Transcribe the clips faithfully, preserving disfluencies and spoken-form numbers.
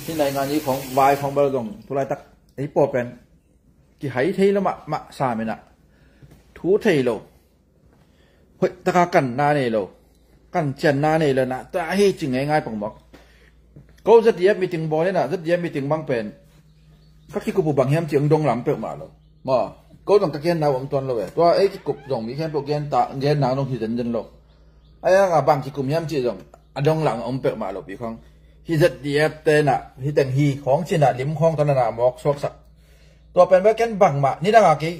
Hih naingan i khawng vai khawng bel zong tulaitak ei pawl pen kihai thei lo mahmah sam inah thu thei lo. Hoih taka kanna nei lo, kan cianna nei lo na ta hi ci ngeingai pong mawk. Ko Z D F meeting bawl inah Z D F meeting bang pen ka kikup uh bang hiam ci ang dong lam peuhmah lo. Maw, ko zong ka genna uh om tuan lo e. Tua ei kikup zong mi khempeuh gen ta, genna zong hi zenzen lo. Ai anga bang kikum hiam ci zong a dong lang om peuhmah lo pi khawng. Hi Z D F te na hi teng hi khawng ci na lim khawng tawh na na mawk suaksak. Tua pen bel ken bangmah nidanga kei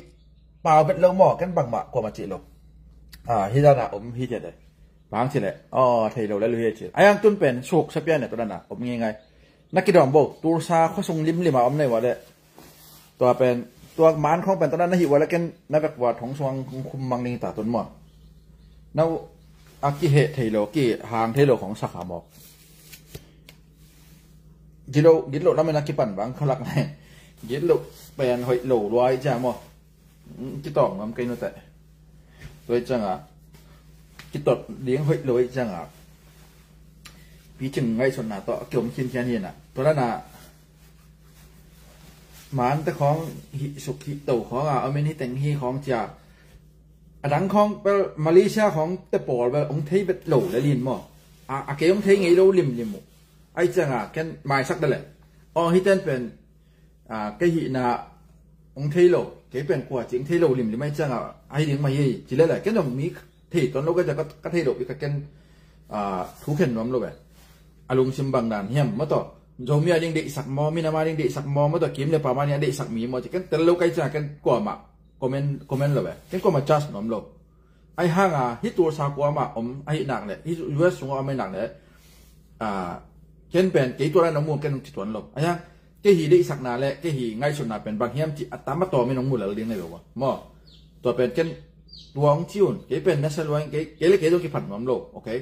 pau bet lo maw, ken bangmah kuamah cih lo. Ah, hi dana om hi tiate. Bang ci le aw thei lo le lu hi ci. Ai ang tun pen suk sapian ne tua dana om ngeingai. Na kidawm bo, Tulsa khuasung limlima om nei ua le. Tua pen, tua man khawng pen tua na na hih ua le ken na vek ua thong suang khum mang ning ta tun maw. Na uh a kiheh thei lo, kihang thei lo khawng sakha mawk. Gitlo, gitlo lamin a kipan bang khalak ne. Gitlo pen hoih lo luai cia maw. Kitawng ngam kei nute. Tua i cianga kitot ding hoih lo i cianga picing ngaihsutna tawh a kiom khinkhian hinah. Tua dana mante khawng hih suk hih to khawnga omin hi teng hi khawng cia. A dang khawng bel Malaysia khawng te pawl bel ong thei bet lo le lin maw. A, a kei ong thei ngei lo limlim uh. Ai cianga ken maisak dale. Aw hiten pen a, kei hihna ong thei lo, kei pen kua ci ong thei lo limlim ai cianga ahi ding mah hi ci lele. Ken zong mi thei tuan lo ka, ka thei lo pi ka ken a, thu khen nuam lo ve. A lungsim bang dan hiam maw tawh Zomi a ding deihsak maw, minam a ding deihsak maw, maw tawh kim le pam a ding a deihsak mi maw ci ken tel lo kai cianga ken kuamah comment, comment lo ve. Ken kuamah judge nuam lo. Ai hanga hih Tulsa kuamah om ahi nak le hih U S sungah om ahi nak le a, ken pen kei tua lai nong mu ken ci tuan lo. Ai hang kei hi deihsakna le kei hi ngaihsutna pen bang hiam ci a tam a tawm in nong mu lel ding le lo maw. Tua pen ken tua ong ci un kei pen na sa luang kei, kei le kei zong kiphat nuam lo, okay.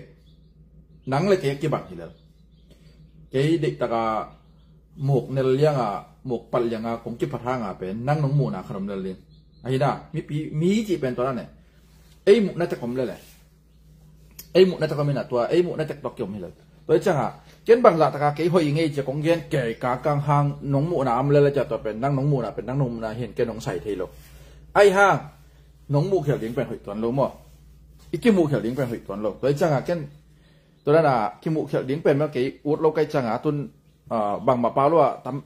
Nang le kei kibang hi lel. Kei deihtaka muk nel lianga muk palh lianga kong kiphat hanga pen nang nong muhna khat om lel ding. Ahi na mipi mi cih pen tua na ne ei muhna tek om lele. Ei muhna tek om ina tua ei muhna tek tok kiom hi lel. Tua i cianga ken bangzah taka kei hoih i ngei cia kong gen kei kangkang hang nong muhna om lele cia tua pen nang nong muhna pen nang nong muhna hin ken nong sai thei lo. Ai hang nong muh khial ding pen hoih tuan lo maw. I kimuh khial ding pen hoih tuan lo. Tua i cianga ken tua dana kimuh khial ding pen mel kei ut lo kai cianga tun a, bangmah pau lo a tam,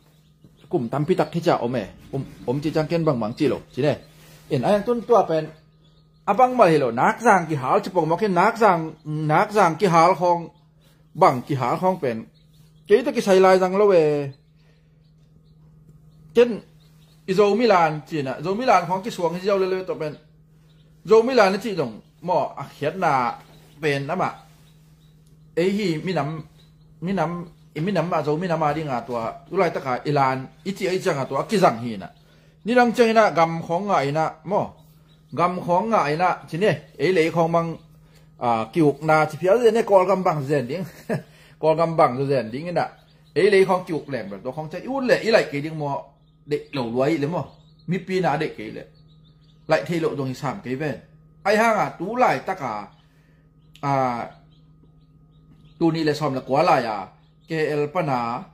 kum tampi tak hi cia om e. Um, om ci ciang ken bangmang ci lo ci ne. In ai ang tun tua pen a bangmah hi lo nakzang kihal ci pong mawk hi nakzang, nakzang kihal khawng bang kihal khawng pen kei tawh kisai lai zang lo e. Ken i Zomi lan cina Zomi lan khawng kisuang hi ziau lele tawh pen Zomi lan a cih zong maw a khiatna pen amah ei hi minam, minam i minam a Zomi nam a dinga tua tulaitaka i lan i cih a i cianga tua a kizang hi na. Nidang ciangina gam khawng ngah ina maw gam khawng ngah ina cine ei lei khawng mang a, kiukna ci phial zene Kawlgam bang zen ding. Kawlgam bang zen ding ina ei lei khawng kiuk leng bel tua khawng ciang i ut le i laih kei ding maw. Deih lo luai le maw mipi na a deih kei le laih thei lo dong hi sam kei ven. Ai hanga tu laitaka a, tuni le sawm le kua lai a K L pana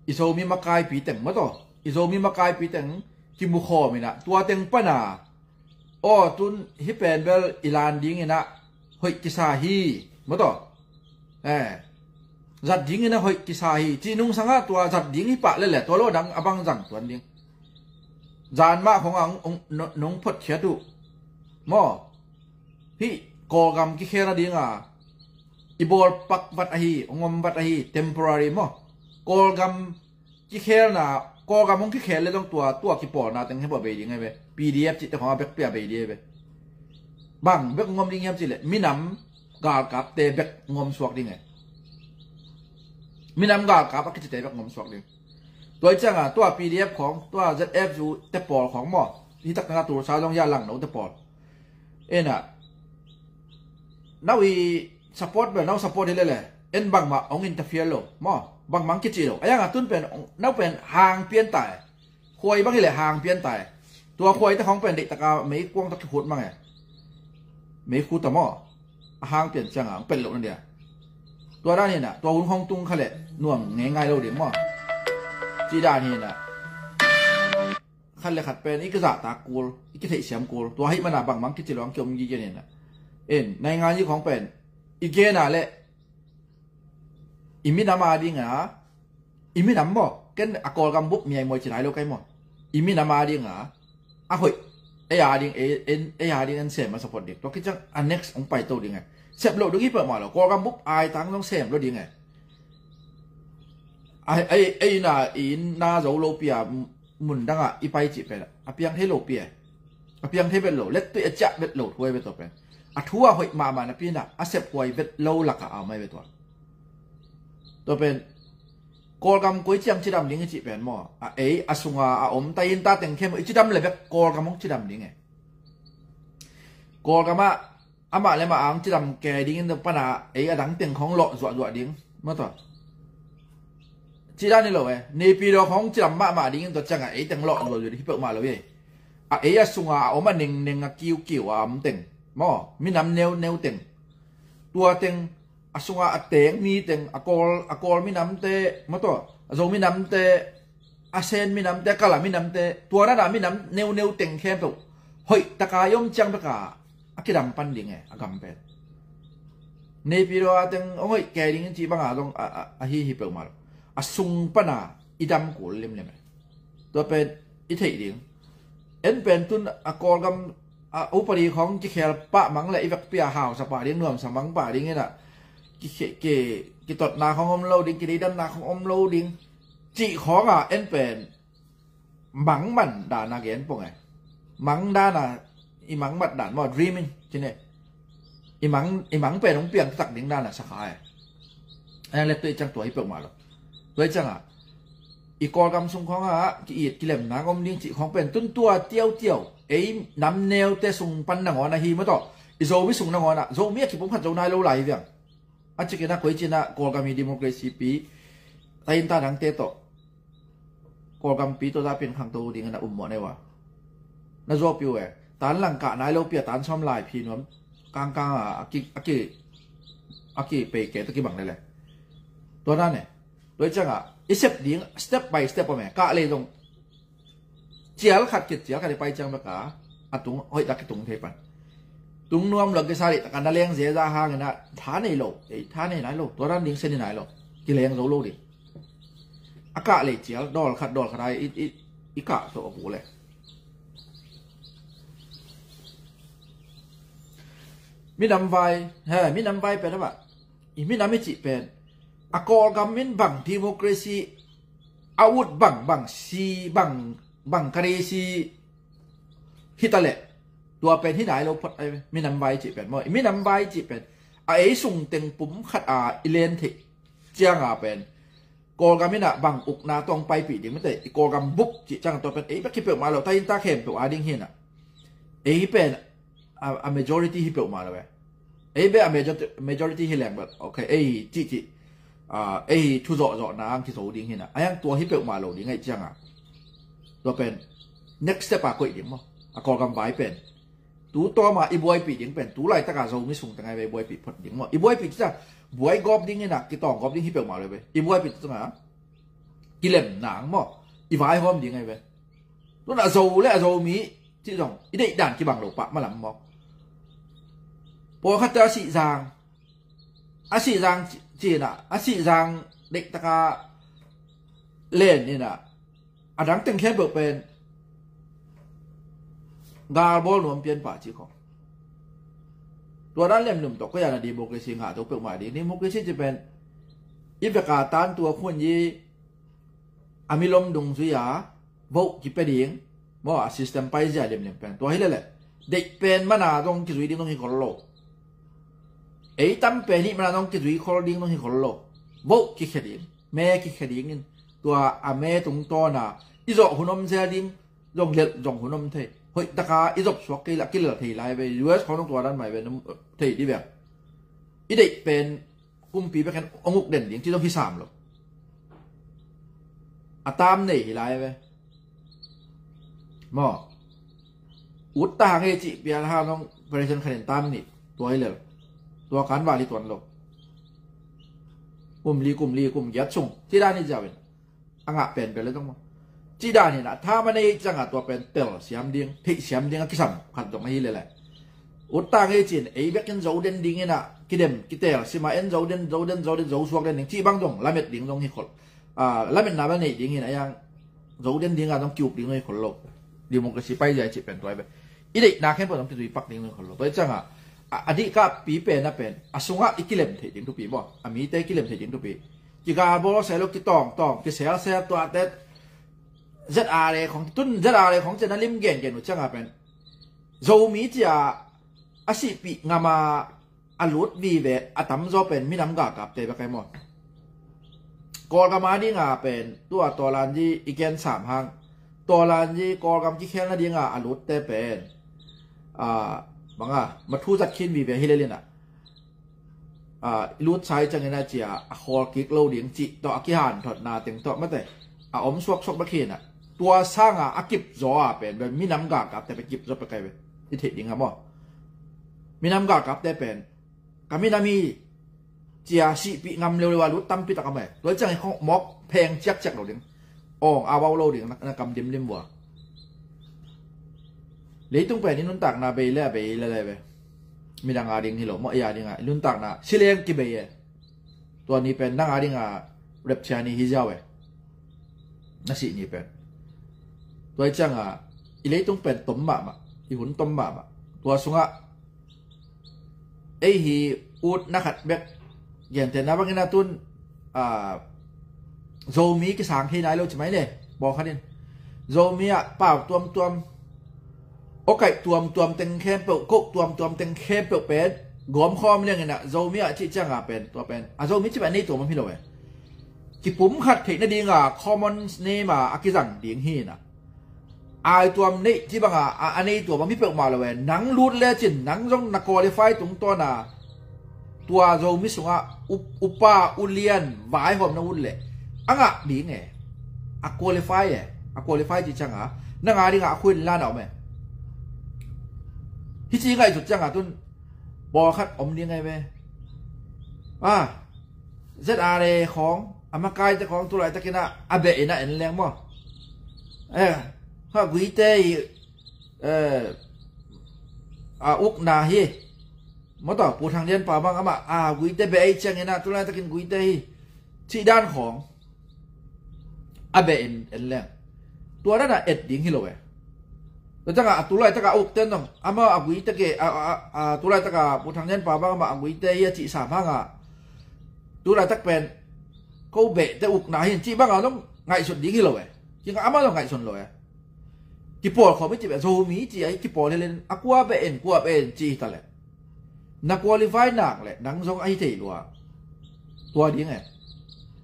i Zomi makaipi teng maw tawh i Zomi makaipi teng kimukhawm ina tua teng pana aw tun hi pen bel i lan ding ina hoih kisa hi maw tawh. Eh, zat ding ina hoih kisa hi ci nung sanga tua zat ding hi pah lele tua lo dang a bang zang tuan ding. Zan mah khonga nong photkhiat uh maw. Hih Kawlgam kikhel nadinga i bawlpak vat ahi, hong om vat ahi, temporary maw. Kawlgam kikhelna, Kawlgam hong kikhel le zong tua, tua kipawlna teng hepua bei ding ahi ve. P D F cihte khawng a bekpia bei ding ahi ve. Bang bek hong om ding hiam cihleh minam galkapte bek hong om suak ding e. Minam galkap a kicite bek hong om suak ding. Tua i cianga tua P D F khawng, tua Z F U te pawl khawng maw. Hi takna Tulsa zong hia Langno te pawl. Ena nau i support bel nau support hi lele en bangmah hong interfere lo maw bangmah hong kici lo a yanga tun pen nau pen hang pian tai. Khuai bang hi le hang pian tai. Tua khuai te khawng pen deihtaka mei kuang tak kikhut mang e. Mei khu ta maw a hang pian cianga hong pen lo na dia. Tua dan hina tua hun hong tung kha le nuam ngei ngai lo ding maw. dan hi na. Khat le khat pen i kizahtak kul, i kitheihsiam kul, tua hih mana bangmang kici lo ang kiom gige ni na. En naingan i khawng pen i gen a le i minam a ding a, i minam maw, ken a Kawlgam bup mi a i mawi ci nai lo kai maw. I minam a ding a, a hoih, ei a ding, ei, ei, ei a ding en sem a support ding. Tua kiciang a next hong paito ding e. Sep loh ding hi peuhmah lo, Kawlgam bup ai tang zong sem lo ding e. Ai, ai, ei na, i na zo lo pi a, mun dangah i pai cih pen a piang thei lo pi e. A piang thei vet lo, lettuih a ciah vet lo thu ai vet tua pen. A thu a hoih mahmah napi na a sep huai vet lo lakah a om ai vet tua. Tua pen Kawlgam koi ciang cidam ding i cih pen maw, a ei a sunga a om tai in ta teng khem i cidam le bek Kawlgam hong cidam ding e. Kawlgam ah amah le mah ang cidam ke dingin tua pana ei a dang teng khawng lawh zuahzuah ding maw tua. Cih dan hi lo e, Naypyidaw khawng cidam mahmah dingin tua ciangah ei teng lawh zuahzuah ding hi peuhmah lo e. A ei a sunga a om a nengneng a kiukiu a om teng maw, minam neuneu teng, tua teng a sunga a teng mi teng, a Kawl, a Kawl minamte maw tua, a Zo minamte, a Sen minamte, a Kala minamte, tua dana minam neuneu teng khempeuh hoih taka i om ciang beka a kidam pan ding e a gam pen. Naypyidaw a teng hong hoih kei ding in cih banga zong a, a, a hi hi peuhmah lo. A sung pana i dam kul limlim e. Tua pen i theih ding. En pen tun a Kawlgam a upadi khawng kikhel pah mang le i vekpi a hausa pah ding, nuamsa mang pah ding in a ki, ki, ki, kitotna khawng om lo ding, kideidanna khawng om lo ding cih khawng a en pen mangman dana gen pong e. Mang dana, i mangmat dan maw, dreaming cine. I mang, i mang pen hong piang tak ding dana sakha e. Ayan let tua i ciang tua hi peuhmah lo. Tua i ciangah i Kawlgam sung khawngah ki-it kilemna om ding cih khawng pen tun tua tiautiau ei nam neute sung pan nangawn ahi maw tawh, i Zomi sung nangawnah Zomi a kipum khat zo nai lo lai hi viang. A cikinah koi cinah Kawlgam hi democracy pi, tainta dangte tawh Kawlgampi tawh zapian khangto dingin a ummawh nei uh a, na zuapi uh e. Tan langkah nai lopi a tan sawm lai phi nuam kangkang a, a ki, a ki, a ki peike tawh kibang lele. Tua dan e. Tua i ciangah i sep ding step by step om e. Kah lei zong cial khat khit cial khat i pai ciang beka a tung hoih tak kitung thei pan. Tung nuam lo kisa dih taka na leng zeza hangin a tha nei lo, ei tha nei nai lo, tua dan ding se ni nai lo. Kileng zo lo ding. A kah lei cial dawl khat dawl khat ai i, i, i kah tawh a bu le. Minam vai, he, minam vai pen a bah. I minam i cih pen a Kawlgam in bang democracy a ut bang, bang si, bang, bang kari si hita leh tua pen hi nai lo phot ai ve. Minam vai cih pen maw, i minam vai cih pen a ei sung teng pum khat a i len theih cianga pen Kawlgam inah bang ukna tawng paipih ding mite, i Kawlgam bup cih cianga tua pen ei bek hi peuhmah lo, tainta khempeuh a ding hinah ei pen a, a majority hi peuhmah lo e. Ei beh a majority, majority hi leng bel, okay, ei cihcih, ah, ei thu zawhzawhna ang kizo ding hinah, a yang tua hi peuhmah lo ding aih cianga tua pen next step a koih ding maw, a Kawlgam vai pen tu tawma i buaipih ding pen tu laitaka Zomi sung teng ai ve, i buaipih phot ding maw, i buaipih cica buai gawp ding hinah, kitawng gawp ding hi peuhmah lo ve, i buaipih cica kilem nang maw, i vaihawm ding ai ve. Tunah a Zo le a Zomi cih zong i deih dan kibang lo pah malam maw. Pawlkhatte a sihzang, a sihzang ci, cinah a sihzang deihtaka len inah a dang teng khempeuh pen galbawl nuam pian pah cih khawng. Tua dan lemnum tawh koi ana democracy ngah to peuhmah ding. Democracy ci pen i veka tan tua khun i a milom dungzui a vote kipia ding maw, a system paizia limlim pen tua hi lele. Deih pen mana zong kizui ding zong hi khol lo. Ei tam pen hih mana zong kizui khol ding zong hi khol lo. Vote kikhia ding, me kikhia dingin tua a me tungtawna i zawh hun om zel ding zong lelh zong hun om thei. Hoihtaka i zop suak kei lah kilel thei lai ve. U S khawng zong tua dan mai ve, thei di ve. I deih pen kumpi bek hen ong uk den ding ci zong hi sam lo. A tam nei hi lai ve. Maw. Ut ta hang e cih pian hang zong president khanin tam nih tua hi lel. Tua kan val hi tuan lo. Kum li, kum li, kum giat sung ci dan hi ziau in. a ngah pen bel le dong maw. Cih dan hi na, tha man ei ciangah tua pen tel siam ding, theih siam ding a kisam khat zong ahi lele. Ut tang ei cin, ei bekin zo den dingin ah kidem kitel sima en zo den, zo den, zo den, zo suak den ding cih bang zong lamet ding zong hi khol. Ah, lametna bel neih dingin a yang zo den dingah zong kiup ding zong hi khol lo. Democracy pai zia cih pen tua i be i deihna khempeuh zong kizui pak ding zong hi khol lo. Tua i ciangah a, a dihkappi pen a pen a sungah i kilem theih ding thupi maw, a mite kilem theih ding thupi. Kigal bawl sel lo, kitawngtawng, kiselsel tuate. ZRA khong tun, ZRA khong cian a lim gengen uh ciangah pen Zomi cia a sihpih ngama a lut vive a tamzaw pen minam galkapte bek ai maw. Kawlgam a dinga pen tua Tawlanji i gen sam hang, Tawlanji Kawlgam kikhelna dinga a lutte pen, ah, banga mathu zat khin vive hi lelin ah, ah, i lut sai ciangin a cia a khawl kik lo ding cih tawh a kihanthotna teng tawh mate a om suaksuak bek hi na. Tua sanga a kip zaw a pen, pen minam galkapte pen kip zaw pek ai ve. I theih ding a maw, minam galkapte pen ka minam hi cia sihpih ngam leuleu a lut tampi tak a mai. Tua ciangin khong mawk pheng ciakciak lo ding. Awng a vau lo ding na, na kam dimdim vua. Leitung pen i nuntakna bei le a bei le le ve. Midang a ding hi lo maw, ei a dinga i nuntakna sileng kibei e. Tua ni pen nang a dinga rapture ni hi ziau e. Na sih ni pen. Tua i cianga i leitung pen tom mahmah, i hun tom mahmah. Tua sungah ei hi utna khat bek gentehna bangin a tun, ah, Zomi kisang thei nai lo ci mai ne. Bawkhatin Zomi ah pau tuamtuam, awkaih tuamtuam teng khempeuh, koh tuamtuam teng khempeuh pen gawmkhawm liangin ah Zomi ah cih cianga pen tua pen a Zomi cih pen a nei tuam om hi lo e. Kipum khat theih nadinga common name a a kizang ding hi na. Ai tuam neih ci banga a, a nei tuam a mi peuhmah lo e. Nang lut lecin nang zong na qualify tungtawna tua Zomi sungah u, upa ulian vaihawm na ut leh a ngah ding e. A qualify e. A qualify ci cianga nang a dinga a khuin lan a om e. Hi ci ngaihsut cianga tun pawlkhat om ding ai ve. Ah, ZRA khawng a makaite khawng tulaitakin ah a beh in a en leng maw. Eh, ha guite i, eh, a ukna hi. Maw tawh Pu Thang Lian Pau bang amah a guite beh ei ciangin ah tulaitakin guite hi. Cih dan khawng a beh in en leng tua dana et ding hi lo e. Tua cianga a tulaitaka ukten dong amah a guite ke a, a, a, a tulaitaka Pu Thang Lian Pau bang amah a guite hi a cih sam hanga tulaitak pen ko behte ukna hin cih banga dong ngaihsut ding hi lo e. Kinga amah dong ngaihsun lo e. Kipawl khawm i cih beh Zomi cih a i kipawl hi len a kua beh in kua beh in cih hi ta leh na qualify nak leh nang zong a hi thei lua. Tua ding e.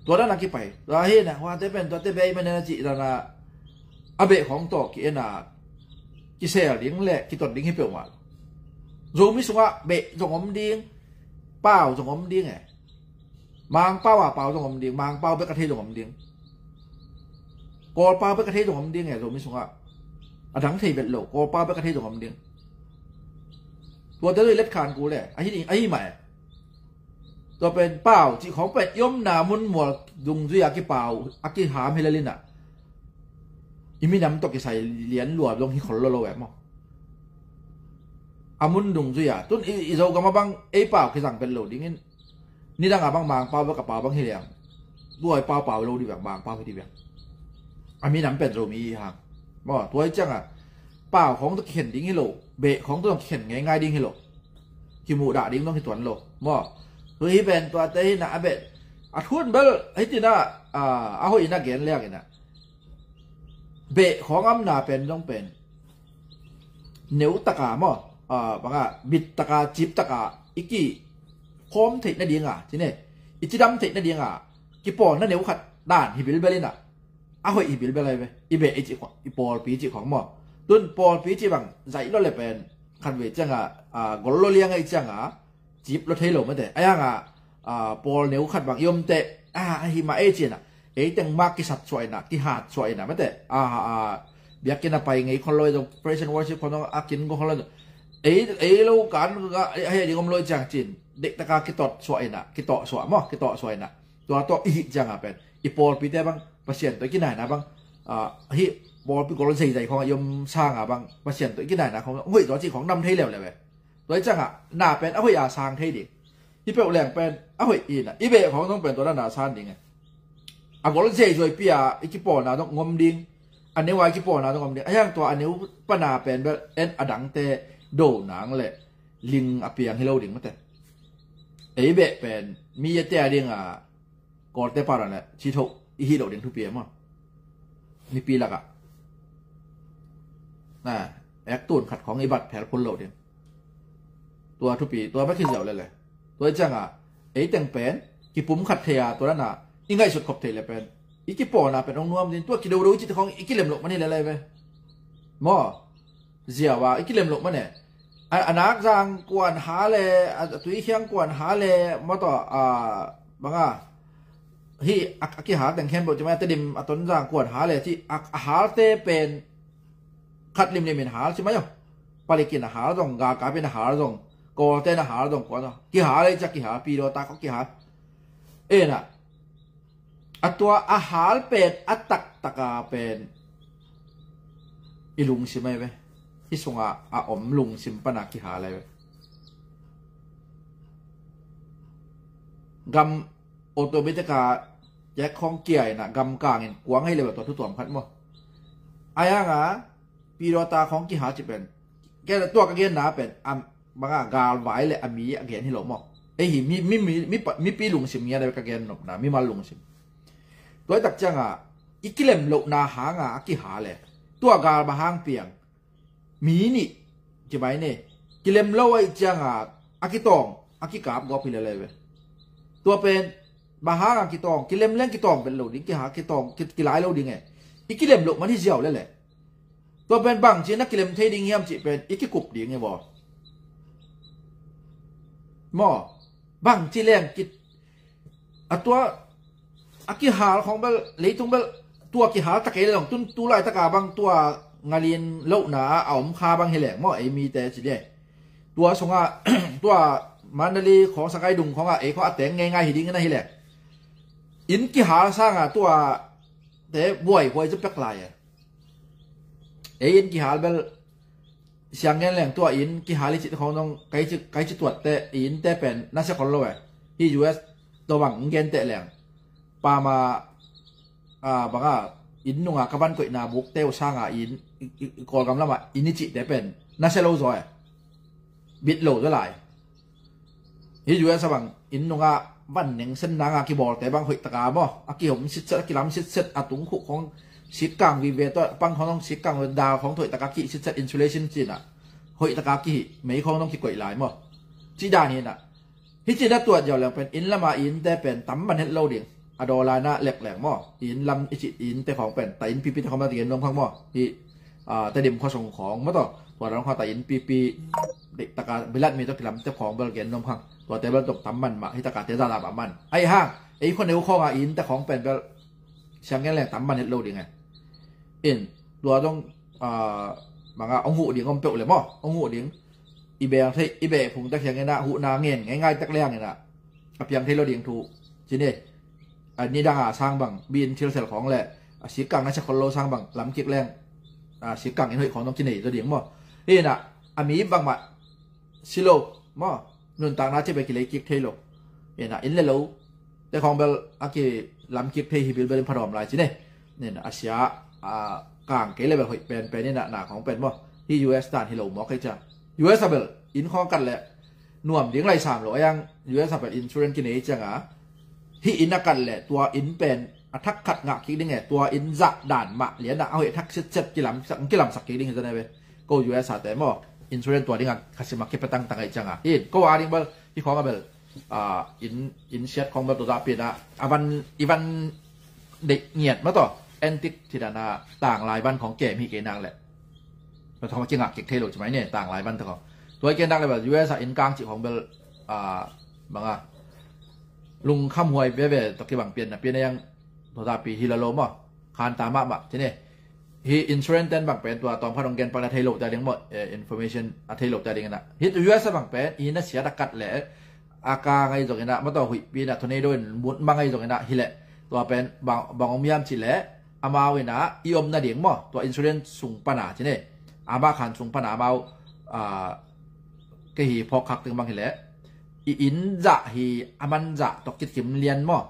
Tua dana kipai tua hi na huate pen tuate beh i menen a cih dana a beh khawng tawh ki-en a kisel ding le kiton ding hi peuhmah. Zomi sungah beh zong om ding, pau zong om ding e. Mangpau a pau zong om ding, Mangpau bek a thei zong om ding. Kawlpau bek a thei zong om ding e Zomi sungah. A dang thei bet lo, Kawlpau bek a thei zong om ding. Tuate zoi let khan ku le ahi ding, ahi mah e. Tua pen pau cih khawng pen i omna mun mual dungzui a kipau a kiham hi lelin ah i minam tawh kisai lian lua zong hi khol lo lo e maw. A mun dungzui a tun i, i Zogam a bang ei pau kizang bet lo dingin nidang a bang Mangpau bek a pau bang hi liang. Tua i pau pau lo di bek, Mangpau hi di bek. A minam pen Zomi hi hang maw. Tua i cianga pau khawng tawh kikhen ding hi lo, beh khawng tawh kikhen ngeingai ding hi lo. Kimuhdah ding dong hi tuan lo maw. Tua hi pen tuate hi na a beh a thuan bel hi tina, a, a hoih ina gen liang ina beh khawng amna pen dong pen neu taka maw, a, banga bit taka cip taka i ki khawm theih nadinga cine i cidam theih nadinga kipawlna neu khat dan hi bilbel ina a hoih hi bilbel ai ve. I beh i cih khawng, i pawlpi cih khawng maw. Tun pawlpi cih bang zaih lo le pen khat vei cianga, a, gol lo lianga i cianga cip lo thei lo mate. A yanga, a, pawl neu khat bang i omte, a, ahi mah ei ciana ei teng mak kisat suah ina, kihat suah ina mate. A, a, biakinn a pai ngei khol lo i zong praise and worship khol lo a kin go khol lo i zong ei, ei lo kan ga a hei ding om lo i ciang cin deihtaka kitot suah ina, kitawh suah maw, kitawh suah ina. Tua tawh i hih cianga pen i pawlpite bang Pasian tawh i kinaina bang, ah, hih pawlpi gol zeizai khawng a i om sanga bang Pasian tawh i kinaina khawng hoih zaw cih khawng nam thei leuleu e. Tua i ciangah na pen a hoih a sang thei ding. Hih peuh leng pen a hoih ina i beh khawng zong pen tua na na san ding e. A gol zeizuaipi a i kipawlna zong ngom ding. A neu a i kipawlna zong ngom ding. A hiang tua a neu pana pen bel en a dangte do nang le ling a piang hi lo ding mate. Ei beh pen mi a tea dinga Kawlte paran le ci tho i hih lo ding thupi e maw? Mipi lakah na ek tun khat khawng i bat phel phul lo ding. Tua thupi tua bek hi ziau lele. Tua i ciangah ei teng pen kipum khat thei a tua dana i ngaihsut khop thei le pen i kipawlna pen ong nuam ding. Tua kidodo i cih khawng i kilem loh man hi lele ve maw? Ziau a i kilem loh man e. A, a nak zang kuan ha le, a tui khiang kuan ha le, maw tawh, a, banga hih a, a kihal teng khempeuh ci mai a, Tedim a Tonzang kuan ha le ci a, a halte pen khat limlim in hal ci mai aw. Palik in a hal zong, galkap in a hal zong, Kawlte in a hal zong, kuan zong kihal e ci a kihal, Pidawta khawng kihal. Ena a tua a hal pen a taktaka pen i lungsim ai ve. Hih sunga a om lungsim pana kihal ai ve. Gam automatic a kek khawng kia ina gam kangin kuang hei le tua thu tuam khat maw? A yanga Pidawta khawng kihal ci pen ke tua ka genna pen a banga galvai le a mi a gen hi lo maw? Ei hi mi, mi, mi, mi, mipi lungsim ngiat a ka gen nopna mimal lungsim. Tua i tak cianga i kilem lohna hanga a kihal e. Tua gal bang hang piang? Mi nih ci mai ne. Kilem lo a i cianga a kitawng a kikap gawp hi lele ve. Tua pen bang hanga kitawng? Kilem leng kitawng vet lo ding, kihal kitawng ki, kilai lo ding e. I kilem loh man hi ziau lele. Tua pen bangci na kilem thei ding hiam cih pen i kikup ding hi baw? Maw? Bangci leng ki a tua a kihal khawng bel leitung bel tua kihal ta kei le long tun tu laitaka bang tua ngalin lohna a om kha bang hi leng maw ei mite ci de. Tua sunga tua Mandalay khawng Sagaing Dung khawngah ei khawng a teng ngeingai hi dingin ahi leng in kihal sanga tua te buaihuai cu pek lai e. Ei in kihal bel siang ngen leng tua in kihal i cih khawng zong kai ci, kai ci tuatte i innte pen nasia khol lo e. Hih U S tua bang in genteh leng pama a banga inn nunga ka van koihna bukte uh sanga in i, i, i Kawlgam lama in i cihte pen nasia lo zaw e. Bit lo zaw lai. Hih U S a bang inn nunga van neng sen nanga kibawlte bang hoihtaka maw a kihom sitset a kilam sitset a tungkhuh khawng sitkang vive tua pang khawng sitkang dal khawng hoihtaka kih sitset insulation cinah hoihtaka kihih mei khawng dong kikoih lai maw? Cih dan hinah hih cinah tuat ziau leng pen inn lama innte pen tam man het lo ding. A dawla na leklek maw? Inn lam i cih innte khawng pen ta inn pipite khawng ma gen nuam khang maw? Hih a, Tedim khuasung khawng maw tawh tua dang khuata inn pipi deihtaka bilat mi tawh kilamtep khawng bel gen nuam khang. Tuate bel tok tam man mah hitaka te zala mah man ahi hang ei khuaneu khawnga innte khawng pen bel siang ngen leng tam man het lo ding e. In tua dong a, manga ong huh ding om peuh le maw ong huh ding. I beng thei i beh phungte khiang inah huhna ngen ngeingai tek leng inah a piang thei lo ding thu cine. A nidanga sang bang bi in thilsel khawng le a sikkang nasia khol lo sang bang lamkik leng a sikkang in hoih khawng dong ci nei zaw ding maw? Hinah a mi bangmah si lo maw? Nuntakna ci bel kilei kik thei lo. Hinah in le lo te khawng bel a kilamkik thei hi bilbel in phadawm lai cine. Hinah a sia a kang kei le bel hoih penpen inah na khawng pen maw? Hi U S tan hi lo mawk hei cia U S a bel in khawng kat le nuam ding lai sam lo a yang U S a pen insurance kinei cianga hih in a kat le tua in pen a thak khat ngah kik ding e. Tua in zah dan mah lianah a hoih a thak sitset kilamsak kilamsak kik ding hi zane ve. Ko U S a te maw insurance tua dinga khasim a kipia tangtang ahi cianga hin ko a ding bel hi khawng a bel a in in siat khawng bel tua zahpi inah a van i van deih ngiat mah tawh antik thidana tanglai van khawng kem hi kei nang le. Tua thawng kingak kik thei lo ci mai ne tanglai van te khawng. Tua i ken dak le bel U S a innkang cih khawng bel a banga lungkham huai veve tawh kibang pian na pian a yang tua zapi hi la lo maw? Khanta mahmah ci ne. Hi insurance ten bang pen tua tawm khat hong gen pak na thei lo ta ding maw? Eh, information a thei lo ta ding inah hih U S a bang pen i na siat a kat le a ka ngai zong inah mataw huihpi inah tornado in mut ma ngai zong inah hileh Tua pen bang, bang om hiam cih leh, amau in ah i om nading maw, tua insurance sung pan a ci ni, amah khan sung pan a amau, ah, kei hi phawk khak ding bang hi leh, i inn zah hi, a man zah tawh kikim lian maw,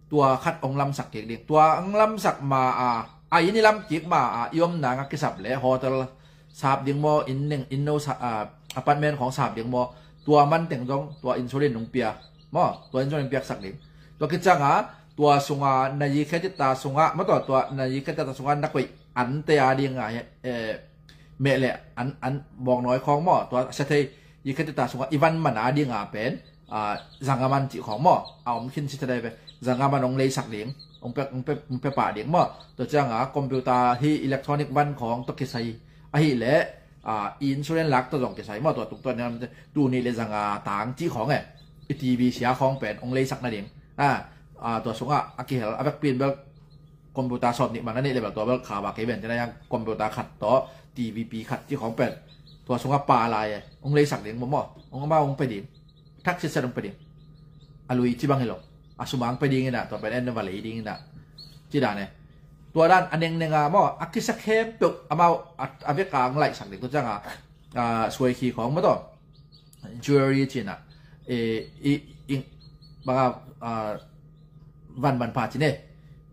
tua khat ong lamsak kik ding. Tua ong lamsak ma a, a inn i lam kik ma a, i omna ngah kisap leh hotel sap ding maw, inn neng, inn no sa, ah, apartment khawng sap ding maw, tua man teng zong tua insurance ong pia maw, tua insurance piaksak ding. Tua kiciang a, tua sung a na yi khe tita sung a maw, tua, tua na yi khe tita sung a na koih ante a ding a, eh, meh leh an, an bawngnawi khawng maw, tua sia thei yi khe tita sung a i van man a ding a pen, ah, zanga man cih khawng maw, a om khin si thei ve. Zanga man ong leisak ding, ong pia, ong pia, ong pia pah ding maw. Tua ciang a computer hi, electronic van khawng tawh kisai ahih leh, ah, i insurance lak tawh zong kisai maw, tua tungtawn in tu nih leh zanga tang cih khawng e, i T V sia khawng pen ong leisak nading. Ah, ah, tua sung a a kihel a vekpi in bel computer sawm nih man a nih leh bel tua bel kha ba kei ven ci na, yang computer khat tawh T V pi khat cih khawng pen tua sung a pa lai e, ong leisak ding maw, maw, ong amau ong pia ding. Thak sitset ong pia ding. A lui ci bang hi lo, a sum a ong pia ding in ah, tua pen en va lei ding in ah, ci dan e. Tua dan a nengneng a maw, a kisa khempeuh amau a, a vek a ong laihsak ding. Tua ciang a, ah, suaikhi khawng maw, tua jewelry ci in ah, eh, i, i, bang a, ah, van manpha ci ni,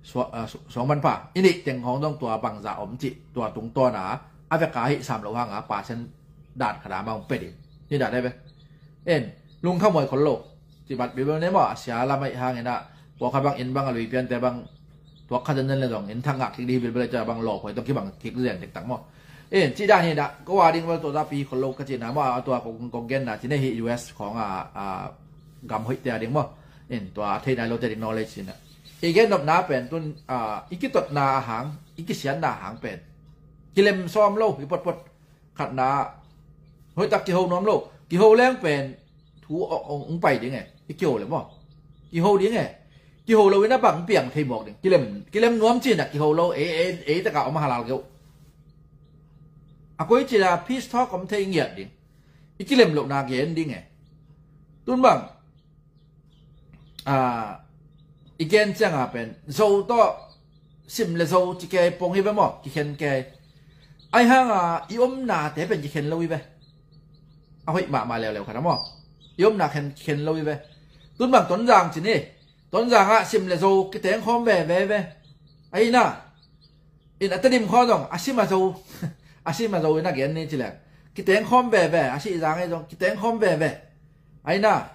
sua-, ah, su-, suang manpha i neih teng khawng zong tua bangzah om cih, tua tungtawn a, a vek a hih sam loh hang a percent dan khat a amau ong pia ding. Ci dan e ve. En, lungkhamhuai khol lo. Ci bat bilbel ne maw, a sia lam ahih hang in ah, pawlkhat bang inn bang a lui piante bang, tuak kha zenzen leh zong inn thak ngah kik ding hi bilbel, ca bang lawphuai tawh kibang kik zen dektak maw. En, ci dan hi in ah, ko a ding bel tua zah pi khol lo ka ci in ah maw, a tua kong, kong genna ci ni, hih U S khawng a, a, gam hoihte a ding maw. En, tua thei nai lote ding knowledge ci in ah. I gen nopna pen tun, a, i kitotna a hang, i kisiatna a hang pen kilem sawm lo hi potpot. Khatna, hoihtak kiho nuam lo. Kiho leng pen thu ong, ong, ong pai ding e. I kiho leh maw, kiho ding e. Kiho lo in a bang piang thei mawk ding. Kilem, kilem nuam ci in ah kiho lo, ei, ei, ei tak a om a halal keuh. A koi ci in ah peace talk om thei ngiat ding. I kilem lohna gen ding e. Tun bang, ah, i gen ciang a pen Zo tawh, sim leh Zo ci kei pong hi ve maw, kikhen kei. Ahih hang a i omnate pen kikhen lo hi ve. A hoih mahmah leuleu khat a maw, i omna khen, kikhen lo hi ve. Tun bang Tonzang ci ni, Tonzang ah sim leh Zo kiteng khawm veve ve. Ahih na, in a Tedim khawng zong a sim a Zo, a sim a Zo in a gen ni ci leng, kiteng khawm veve, a Sihzang ei zong kiteng khawm veve. Ahih na,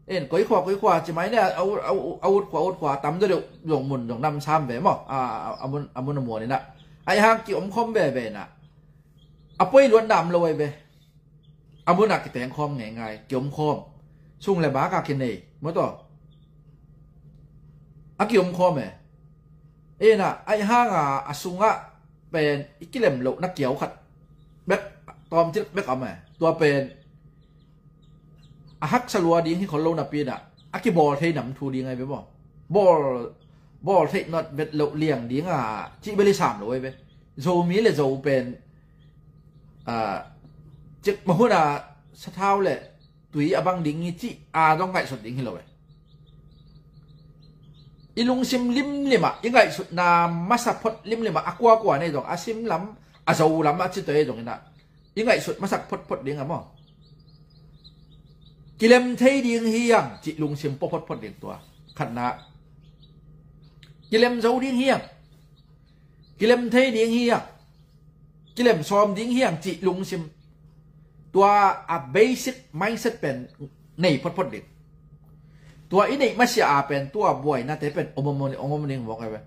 in koi khua, koi khua ci mai ni, a ut, a ut, a ut khua, ut khua tam deuhdeuh zong mun zong nam sam ve maw, a, a, a mun, a mun a muan in ah. Ahih hang kiom khawm veve in ah, a poi luat nam lo ahi ve. A mun ah kiteng khawm ngeingai, kiom khawm. Sung leh bak a kinei maw, tua a kiom khawm e. In ah, ahih hang a, a sung ah pen i kilem lohna kiau khat bek, tawmcik bek om e. Tua pen a haksa lua ding hi khol lo napi in ah, a kibawl thei nam thu ding ahi ve maw. Bawl, bawl theih nawt vet loh liang ding a, cih bel hi sam lo ahi ve. Zomi leh Zo pen, ah, cikmah hun a sathau leh tui a bang ding hi cih a dong ngaihsut ding hi lo e. I lungsim limlim ah, i ngaihsutna masa phot limlim ah, a kuakua nei zong, a sim lam, a Zo lam a ci toi zong in ah, i ngaihsut masak photphot ding a maw. Kilem thei ding hi hang cih lungsim pua photphot ding tua. Khatna, kilem zo ding hi hang, kilem thei ding hi hang, kilem sawm ding hi hang cih lungsim. Tua a basic mindset pen nei photphot ding. Tua i neih masiah a pen tua buainate pen om om, om om ding mawk ahi ve.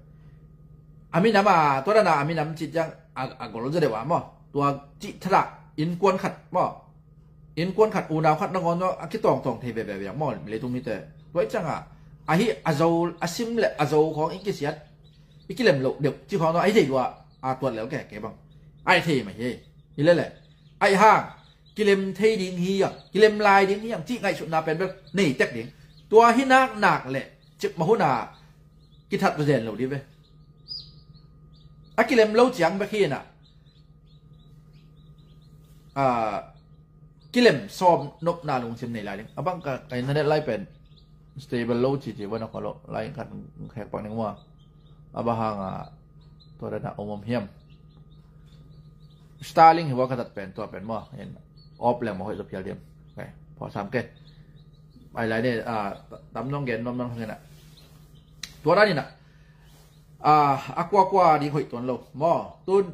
A minam a, tua dan a, a minam cih ciang a, a gol zaw deuh a maw, tua cih thadah innkuan khat maw, innkuan khat, unau khat nangawn maw, a kitawngtawng thei veve viang maw leitung mite. Tua i ciang a, ahi a Zo, a sim leh a Zo khawng i kisiat, i kilem loh deuh cih khawng ahi thei lua, a tuat lel kei, kei bang ahi thei mah hi. Hi lele, ahih hang kilem thei ding hi hang, kilem lai ding hi hang cih ngaihsutna pen bel nei tek ding. Tua hi nak nak leh cikmah hun a kithat va zen lo ding ve. A kilem lo ciang bek hi in ah, ah, kilem sawm nopna lungsim nei lai ding. A bang ka, ka internet lai pen stable lo ci ci bana kolo lai kan khek pak ning mua. A ba hanga tua dana om om hiam. Starlink hi wa ka tat pen tua pen mua. En op leng ma hoih zo phial diam. Okay, pawh sam ke. Ai lai ne, ah, tam nong gen nom nong hangena. Tua dan ina, ah, a kua kua ding hoih tuan lo maw. Tun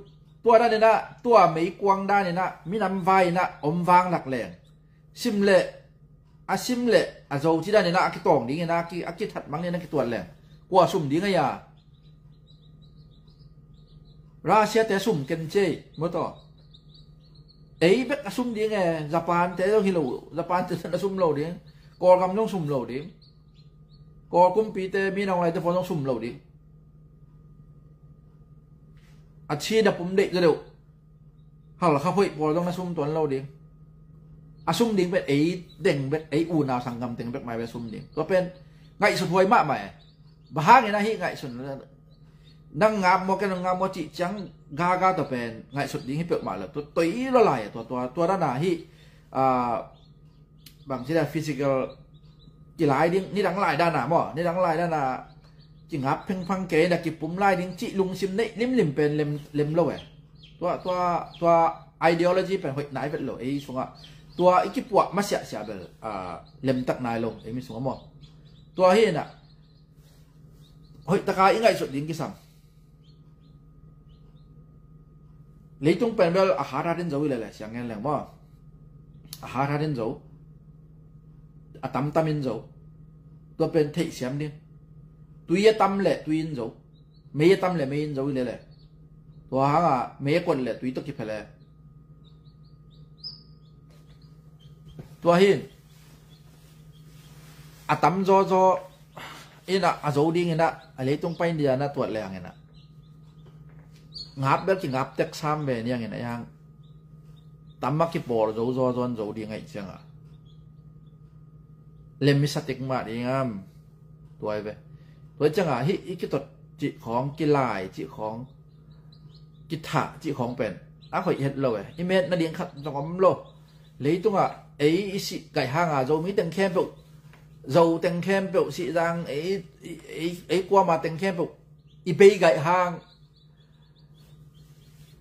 tua dan ina, tua meikuang dan ina, minam vai ina om vang lak leng, sim le, a sim le a zo ci dan ina a kitawng ding ina a ki, a kithat mang ina kituat leng, kua sum ding a ia? Russia te sum ken cei motor. Ei bek a sum ding e, Japan te zong hi lo, Japan te zong a sum lo ding. Kawlgam zong sum lo ding. Kawl kumpite, mi nong lai te pawl zong sum lo ding. A China pum deih zo deuh, Halkha hoih pawl zong na sum tuan lo ding. A sum ding pen ei deng bek, ei unau sanggam teng bek mai bek sum ding. Tua pen ngaihsut huai mahmah e. Bang hangin ahi ngaihsun, nang ngam maw, ken nang ngam maw cih ciang gaga tua pen ngaihsut ding hi peuhmah lo. Tua, tua i lo lai e, tua, tua, tua dana hi, ah, bang ci dan physical kilai ding, nidang lai dana maw, nidang lai dana kingap phengphang kei na kipum lai ding cih lungsim neih limlim pen lem, lem lo e. Tua, tua, tua ideology pen hoih nai vet lo ei sungah. Tua i kipuah masiahsiah bel, ah, lemtak nai lo ei mi sungah maw. Tua hi na, hoihtaka i ngaihsut ding kisam. Leitung pen bel a hathat in zo hi lele, siang ngen leng maw. A hathat in zo. A tamtam in zo. Tua pen theihsiam ding. Tui a tam le tui in zo. Mei a tam le mei in zo hi lele. Tua hanga mei a kuat le tui tawh kiphele. Tua hin a tam zawzaw ina a zo ding ina, a leitung pai India na tuat leng ina, ngap bel kingap tek sam ve niang ina, yang tam a kipawl zo zawzaw in zo ding aih cianga lem i sa tek mah ding am. Tua i ve. Tua cianga hi i kitot cih khawng, kilai cih khawng, kithah cih khawng pen a hoih het lo e. I met nading khat zong om lo. Leitungah ei i sih gaih hanga Zomi teng khempeuh, Zo teng khempeuh, Sihzang, ei, ei, ei, ei kuama teng khempeuh i bei gaih hang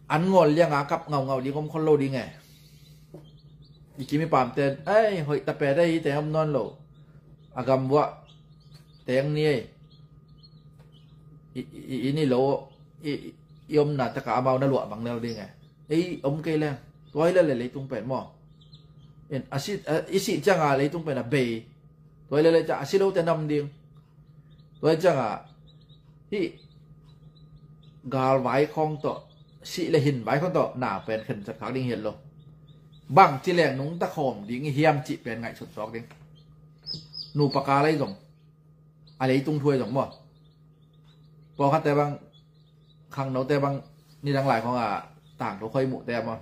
an ngawl lianga kap ngaungau ding om khol lo ding e. I kim i pamten ei hoih tapet ei, i teng om nawn lo. A gam vuah teng ni ei. I, i, i ni lo, i, i omna taka amau na luah bang lel ding e. Ei om kei leng. Tua hi lele leitung pen maw. En, a si, a, i sih cianga leitung pen a bei. Tua hi lele ciang a si lote nam ding. Tua hi cianga hi galvai khawng tawh, sih le hin vai khawng tawh na pen khen chat khak ding hi lo. Bang ci leng nungta khawm ding i hiam cih pen ngaihsut sawk ding. Nupa ka lei zong, a leitung thuai zong maw. Pawlkhatte bang, khangnote bang, nidang lai khawng a tangthu khoi muhte maw,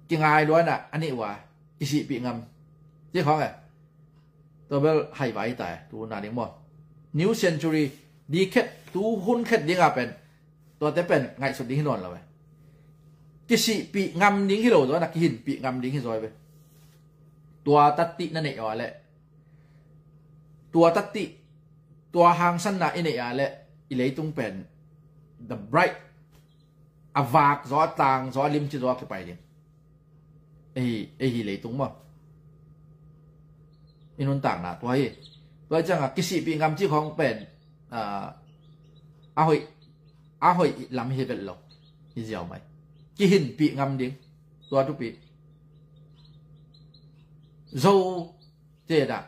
kingai luana a nih ua, kisihpih ngam ci khawng e. Tua bel haivai ta e, tu na ding maw. New century, dikhet, tu hun khet dinga pen tuate pen ngaihsut ding hi nawn lo e. Kisihpih ngam ding hi lo zaw na, kihinpih ngam ding hi zaw e ve. Tua tattih na neih aw a leh, tua tattih, tua hangsanna i neih a leh i leitung pen the bright, a vak zaw, a tang zaw, a limci zaw a kipai ding. Ei, ei hi leitung maw. I nuntakna tua hi. Tua hi cianga kisihpih ngam ci khawng pen, ah, a hoih, a hoih lam hi vet lo. Hi ziau mai. Kihinpih ngam ding. Tua tupi. Zo cena,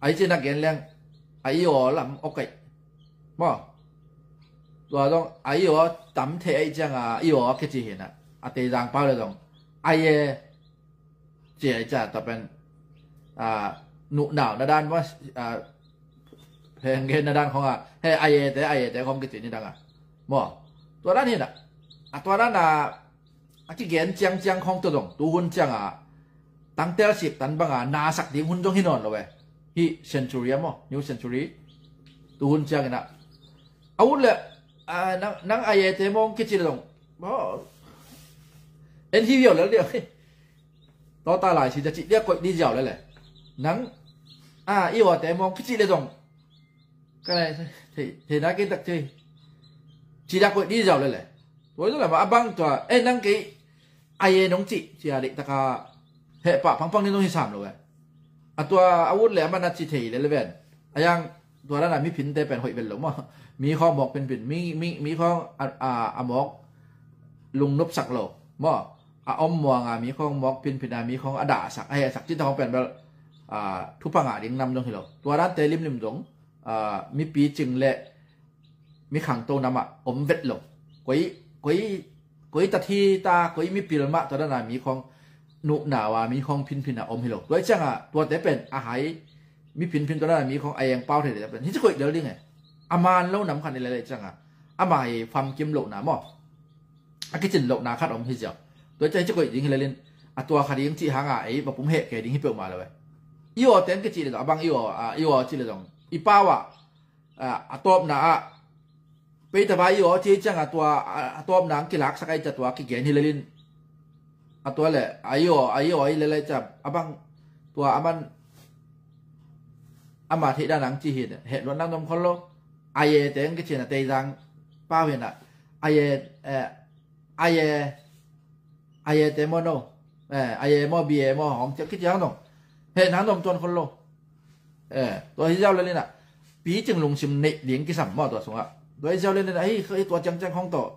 ai cena gen leng a i aw lam aw kaih maw. Tua zong a i aw tam thei aih cianga i aw a kici hina, a Teizang pau le zong a ye ci ai cia tua pen, a, nuhnau na dan maw, a, heng gen na dan khawng a, he a ye te, a ye te khawng kici ni dang a maw. Tua dan hina, a tua dan a a kigen ciangciang khawng tua zong tuhun cianga tangtel sik tan banga nasak ding hun zong hi nawn lo e. Hih century a maw, new century tuhun ciangin a, a ut le, a, nang, nang a ye te mawng kici le zong maw, en hi viau lel diau hi. Tawta lai si ta cih dia koih di ziau lele. Nang a i awte mawng kici le zong ka nai thei na kei tak thei. Ci dak koih di zau le le. Tua i zau le ma a bang tua e nang kei a ye nong ci ci a dik taka heh pah pangpang ni nong hi sam lo e. A tua a ut le a man a ci thei le le ven. A yang tua dana mi phinte pen hoih vel lo maw. Mi khawng mawk phinphin mi mi mi khawng a a a mawk lungnop sak lo maw. A om muanga mi khawng mawk phinphin a mi khawng a dahsak a hehsak ci ta khawng pen bel a thupha ngah ding nam zong hi lo. Tua dante limlim zong a mipi cing le mi khangto namah om vet lo. Koi koi koi ta thi ta koi mipil mah tua dana mi khawng nuhna ua mi khawng phinphin a om hi lo. Tua i cianga tuate pen a hai mi phinphin tua dana mi khawng a eng pau thei pen hi ci koih del ding e. A man lo nam khan i lele i cianga ama hi famkim lohna maw. A kicin lohna khat om hi ziau. Tua i ciang hi ci koih ding hi lelin a tua kha ding cih hanga ei va pum heh ke ding hi peuhmah lo e. I aw teng kici le zong a bang i aw a i aw ci le zong i pau ah a tawpna ah peitava i aw ci cianga tua a tawpna ang kilaksak ai ca tua kigen hi lelin a tua le a i aw a i aw i lelai ca a bang tua a man ama theih dan ang ci hi heh luat nang dom khol lo. A ye teng kicin a teizang pau hin a a ye a ye a ye te maw no a ye maw bia maw hong ciak kiciang dong heh nang dom tuan khol lo. Tua hi ziau le lina picing lungsim neih ding kisam maw tua sungah tua hi ziau le lina hi tua ciangciang hong tawh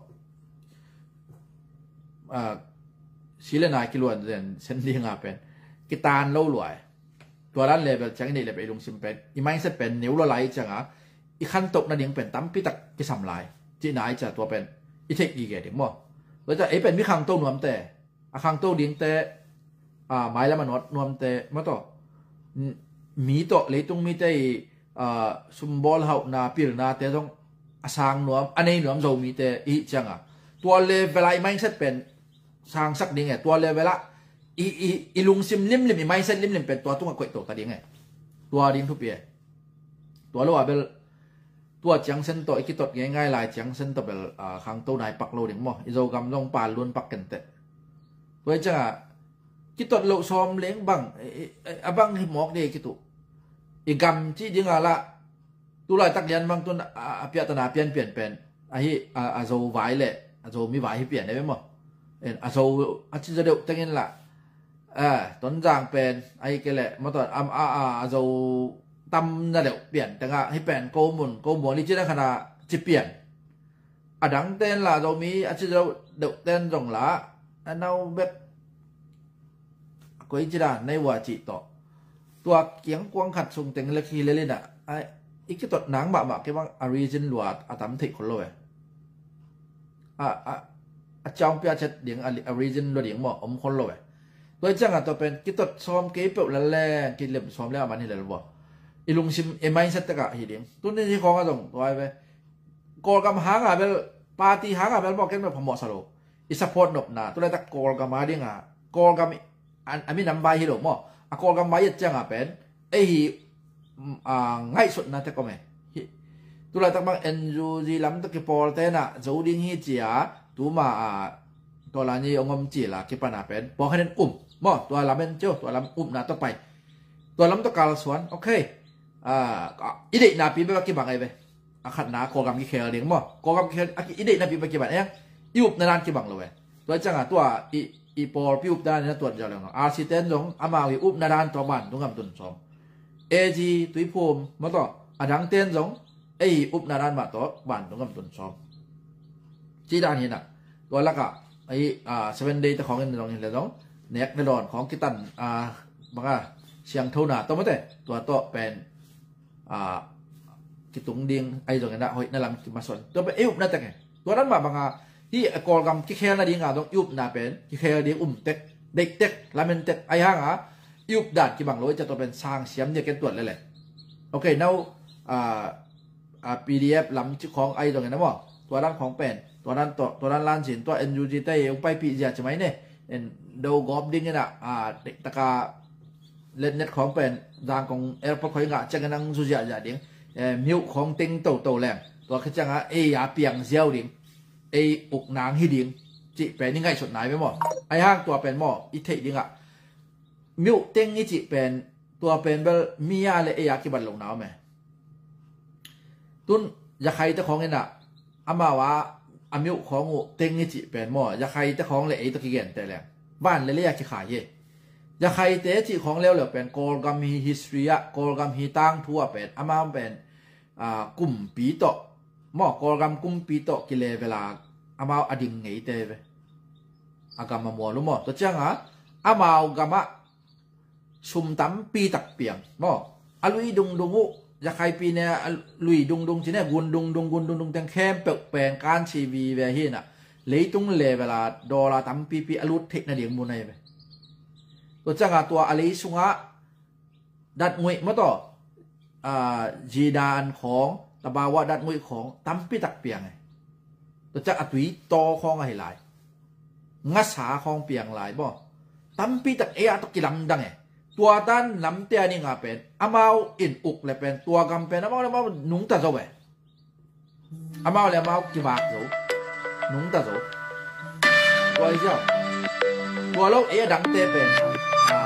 si le nai kiluan zen sen dinga pen kitan lo luai. Tua dan level ciang i neih le pen i lungsim pen i mindset pen neu lo lai cianga i khantoh nading pen tampi tak kisam lai cihna i cia tua pen i theih gige ding maw. Tua cia ei pen mi khangto nuamte a khangto dingte a mailam a nuat nuamte maw tawh mi tawh leitung mite i sumbawl hauhna pilnate zong a sang nuam a nei nuam Zomite i hih cianga tua level a i mindset pen sangsak ding e. Tua level ah i, i, i lungsim limlim i mindset limlim pen tua tungah koih to ta ding e. Tua ding thupi e. Tua lo a bel tua ciang sen tawh i kitot ngeingai lai ciang sen tawh bel khangto nai pak lo ding maw. I Zogam zong pal lun pak kenteh. Tua i ciangah kitot loh sawm leng bang a bang hi mawk dei kituh. I gam cih dinga lah tulaitak lian bang tun a piahtana pianpian pen ahi a zo vai le a zo mi vai hi pian e maw. A zo a ci zo deuh tengin lah Tonzang pen ahi kei leh maw tawn a a a zo tam na deuh pian tengah hi pen ko mun ko mual i ci na khana ci pian. A dang ten lah Zomi a ci zo deuh ten zong lah a nau bek koi ci dan nei ua cih tawh tua kiangkuang khat sung teng le khi le lina i kitot nang mahmah kei bang a reason lua a tam theih khol lo e. A a a ciang pia chet ding a reason lua ding maw om khol lo e. Tua i ciangah tua pen kitot sawm kei peuh lal leng kilem sawm leng a man hi lel vua. I lungsim i mindset tekah hi ding tuni hi khawngah zong tua ai ve. Kawlgam hanga bel party hanga bel maw ken bel phamawh sa lo. I support nopna tulaitak Kawlgam a dinga Kawlgam a minam vai hi lo maw. A Kawlgam vai et cianga pen ei hi ngaihsutna tek om e. Tulaitak bang N U G lam tawh kipawl tenah zo ding hi cia tuma a tawlani ong om cila kipana pen pawngkhanin um maw tua lam en cio tua lam upna tawh pai. Tua lam tawh kalsuan ok. I deihnapi bek a kibang ai ve. A khatna Kawlgam kikhel ding maw Kawlgam kikhel i deihnapi bek kibang e. I upna dan kibang lo e. Tua cianga tua i pawlpi upna dan ina tuat ziau leng R C ten zong amau i upna dan tua ban tungam tun sawm. A G Tuiphum maw tawh a dang ten zong ei upna dan mah tawh ban tungam tun sawm. Ci dan hinah tua lakah ei seven day te khawngin zong hin le zong nek na dawn khawng kitan banga siangthona tawh mawte tua tawh pen kitung ding ahi zongin ah hoihna lam kimasuan tua pen ei upna tek e. Tua dan mah banga hi a Kawlgam kikhel nadinga zong i upna pen kikhel ding um tek deih tek lamen tek ahi hanga i up dan kibang lo i cia tua pen sang siam nia ken tuat lele. Ok nau a P D F lam ci khawng ahi zongin a maw tua dan khawng pen tua dan tawh tua dan lansin tua N U G te i ung paipih zia ci mai ne. Do gawp dingin ah taka letnet khawng pen Zangkong airport khawng i ngah ciangin ang zu ziahziah ding. Miuh khawng teng toto leng tua khi cianga ei a piang ziau ding. Ei uk nang hi ding cih pen i ngaihsut nai ve maw. Ahi hang tua pen maw i theih dingah miuh teng i cih pen Tua pen bel mi a le ei a kibat lohna om e. Tun Yakhaite khawng inah amau a, a miuh khawng uh teng i cih pen maw, Yakhaite khawng le ei tawh kigente leng van le lei a kikhai hi. Yakhaite cih khawng leuleu pen Kawlgam hi history ah, Kawlgam hi tangthu ah pen amau pen, a, kumpi tawh maw, Kawlgam kumpi tawh kilevel a amau a ding ngeite ve. A gam a mual uh maw, tua cianga amau gamah sum tampi tak piang maw. A lui dungdung uh, Yakhaipi ne a lui dungdung ci ne, gun dungdung, gun dungdung teng khempeuh pen kan ci vive hinah leitung level a dollar tampipi a lut theih nading mun ahi ve. Tua cianga tua a lei sungah datnguih maw taw, a, zidan khawng, tabawa datnguih khawng tampi tak piang e. Tua ciang a tui taw khawng ahi lai, ngasa khawng piang lai baw. Tampi tak ei a tawh kilamdang e. Tua dan lamte a ninga pen amau in uk le pen tua gam pen amau le amau nungta zo e. Amau le amau kivak zo, nungta zo. Tua hi ziau. Tua lo ei a dangte pen, a,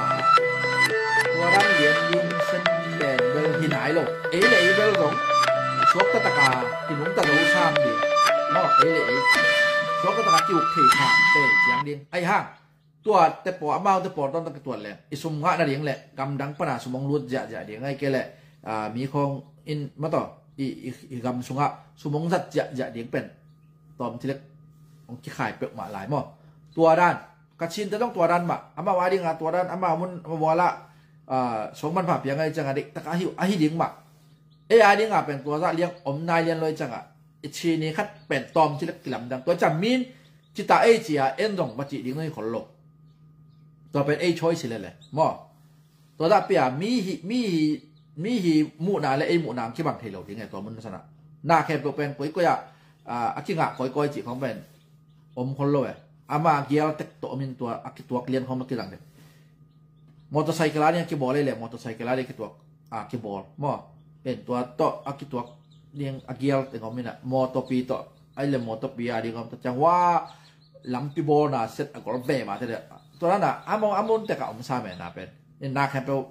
tua dan lian ding sen pen bel hi nai lo. Ei le ei bel zong suak taktakah kinungta zo sam ding maw, ei le ei suak taktakah kiuk thei sam te ciang ding. Ahi hang tua te pawl, amau te pawl tawntak kituat leng i sum ngah nading le gamdang pana sum hong lut ziahziah ding, ahi kei le, a, mi khawng in maw taw, i, i, i gam sungah sum hong zat ziahziah ding pen tawm thilek hong kikhai peuhmah lai maw. Tua dan Kachinte zong tua dan mah, amau a dinga tua dan, amau mun mualah, a, sawngman pha piang ahi cianga deihtaka ahi, ahi ding mah. Ei a dinga pen tua zah liang om nai lian lo ahi cianga i ci ni khat pen tawm ci lek kilamdang. Tua ciang min cita ei cia en zong va cih ding nong hi khol lo. Tua pen ei choice hi lele maw. Tua zah pia mi hi, mi hi, mi hi muhna le ei muhna ang kibang thei lo ding e tua mun sana. Na khempeuh pen koikoi ah, a, a kingah koikoi cih khawng pen om khol lo e. Ama gial tek tawh om in tua a kituak lian khawng a kizang ding. Motorcycle a ding a kibawl ei le motorcycle a ding a kituak, a, kibawl maw. En tua tawh a kituak ding a gial teng om inah motorpi tawh, ahi le motorpi a ding om tawh ciang hua lampi bawlna set a gol ve mah te deh. Tua dana a mun, a mun tekah om sa mena pen. En na khempeuh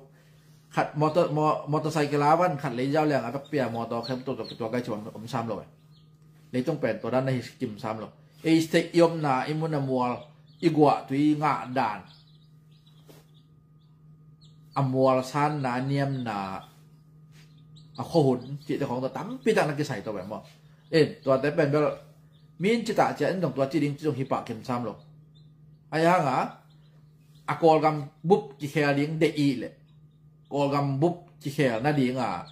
khat motor, mo-, motorcycle a van khat lei ziau liang a vekpi a motor khempeuh tua, tua gai ci om, om sam lo e. Leitung pen tua dan na hi kim sam lo. Ei state i omna i mun a mual, i guahtui ngah dan, a mual sanna, a niamna, a khuahun cihte khawng tua tampi tak na kisai tua pen maw. En tuate pen bel min citah cia in zong tua ci ding ci zong hi pah kim sam lo. Ahi hanga a Kawlgam bup kikhel ding deih ih le Kawlgam bup kikhel nadinga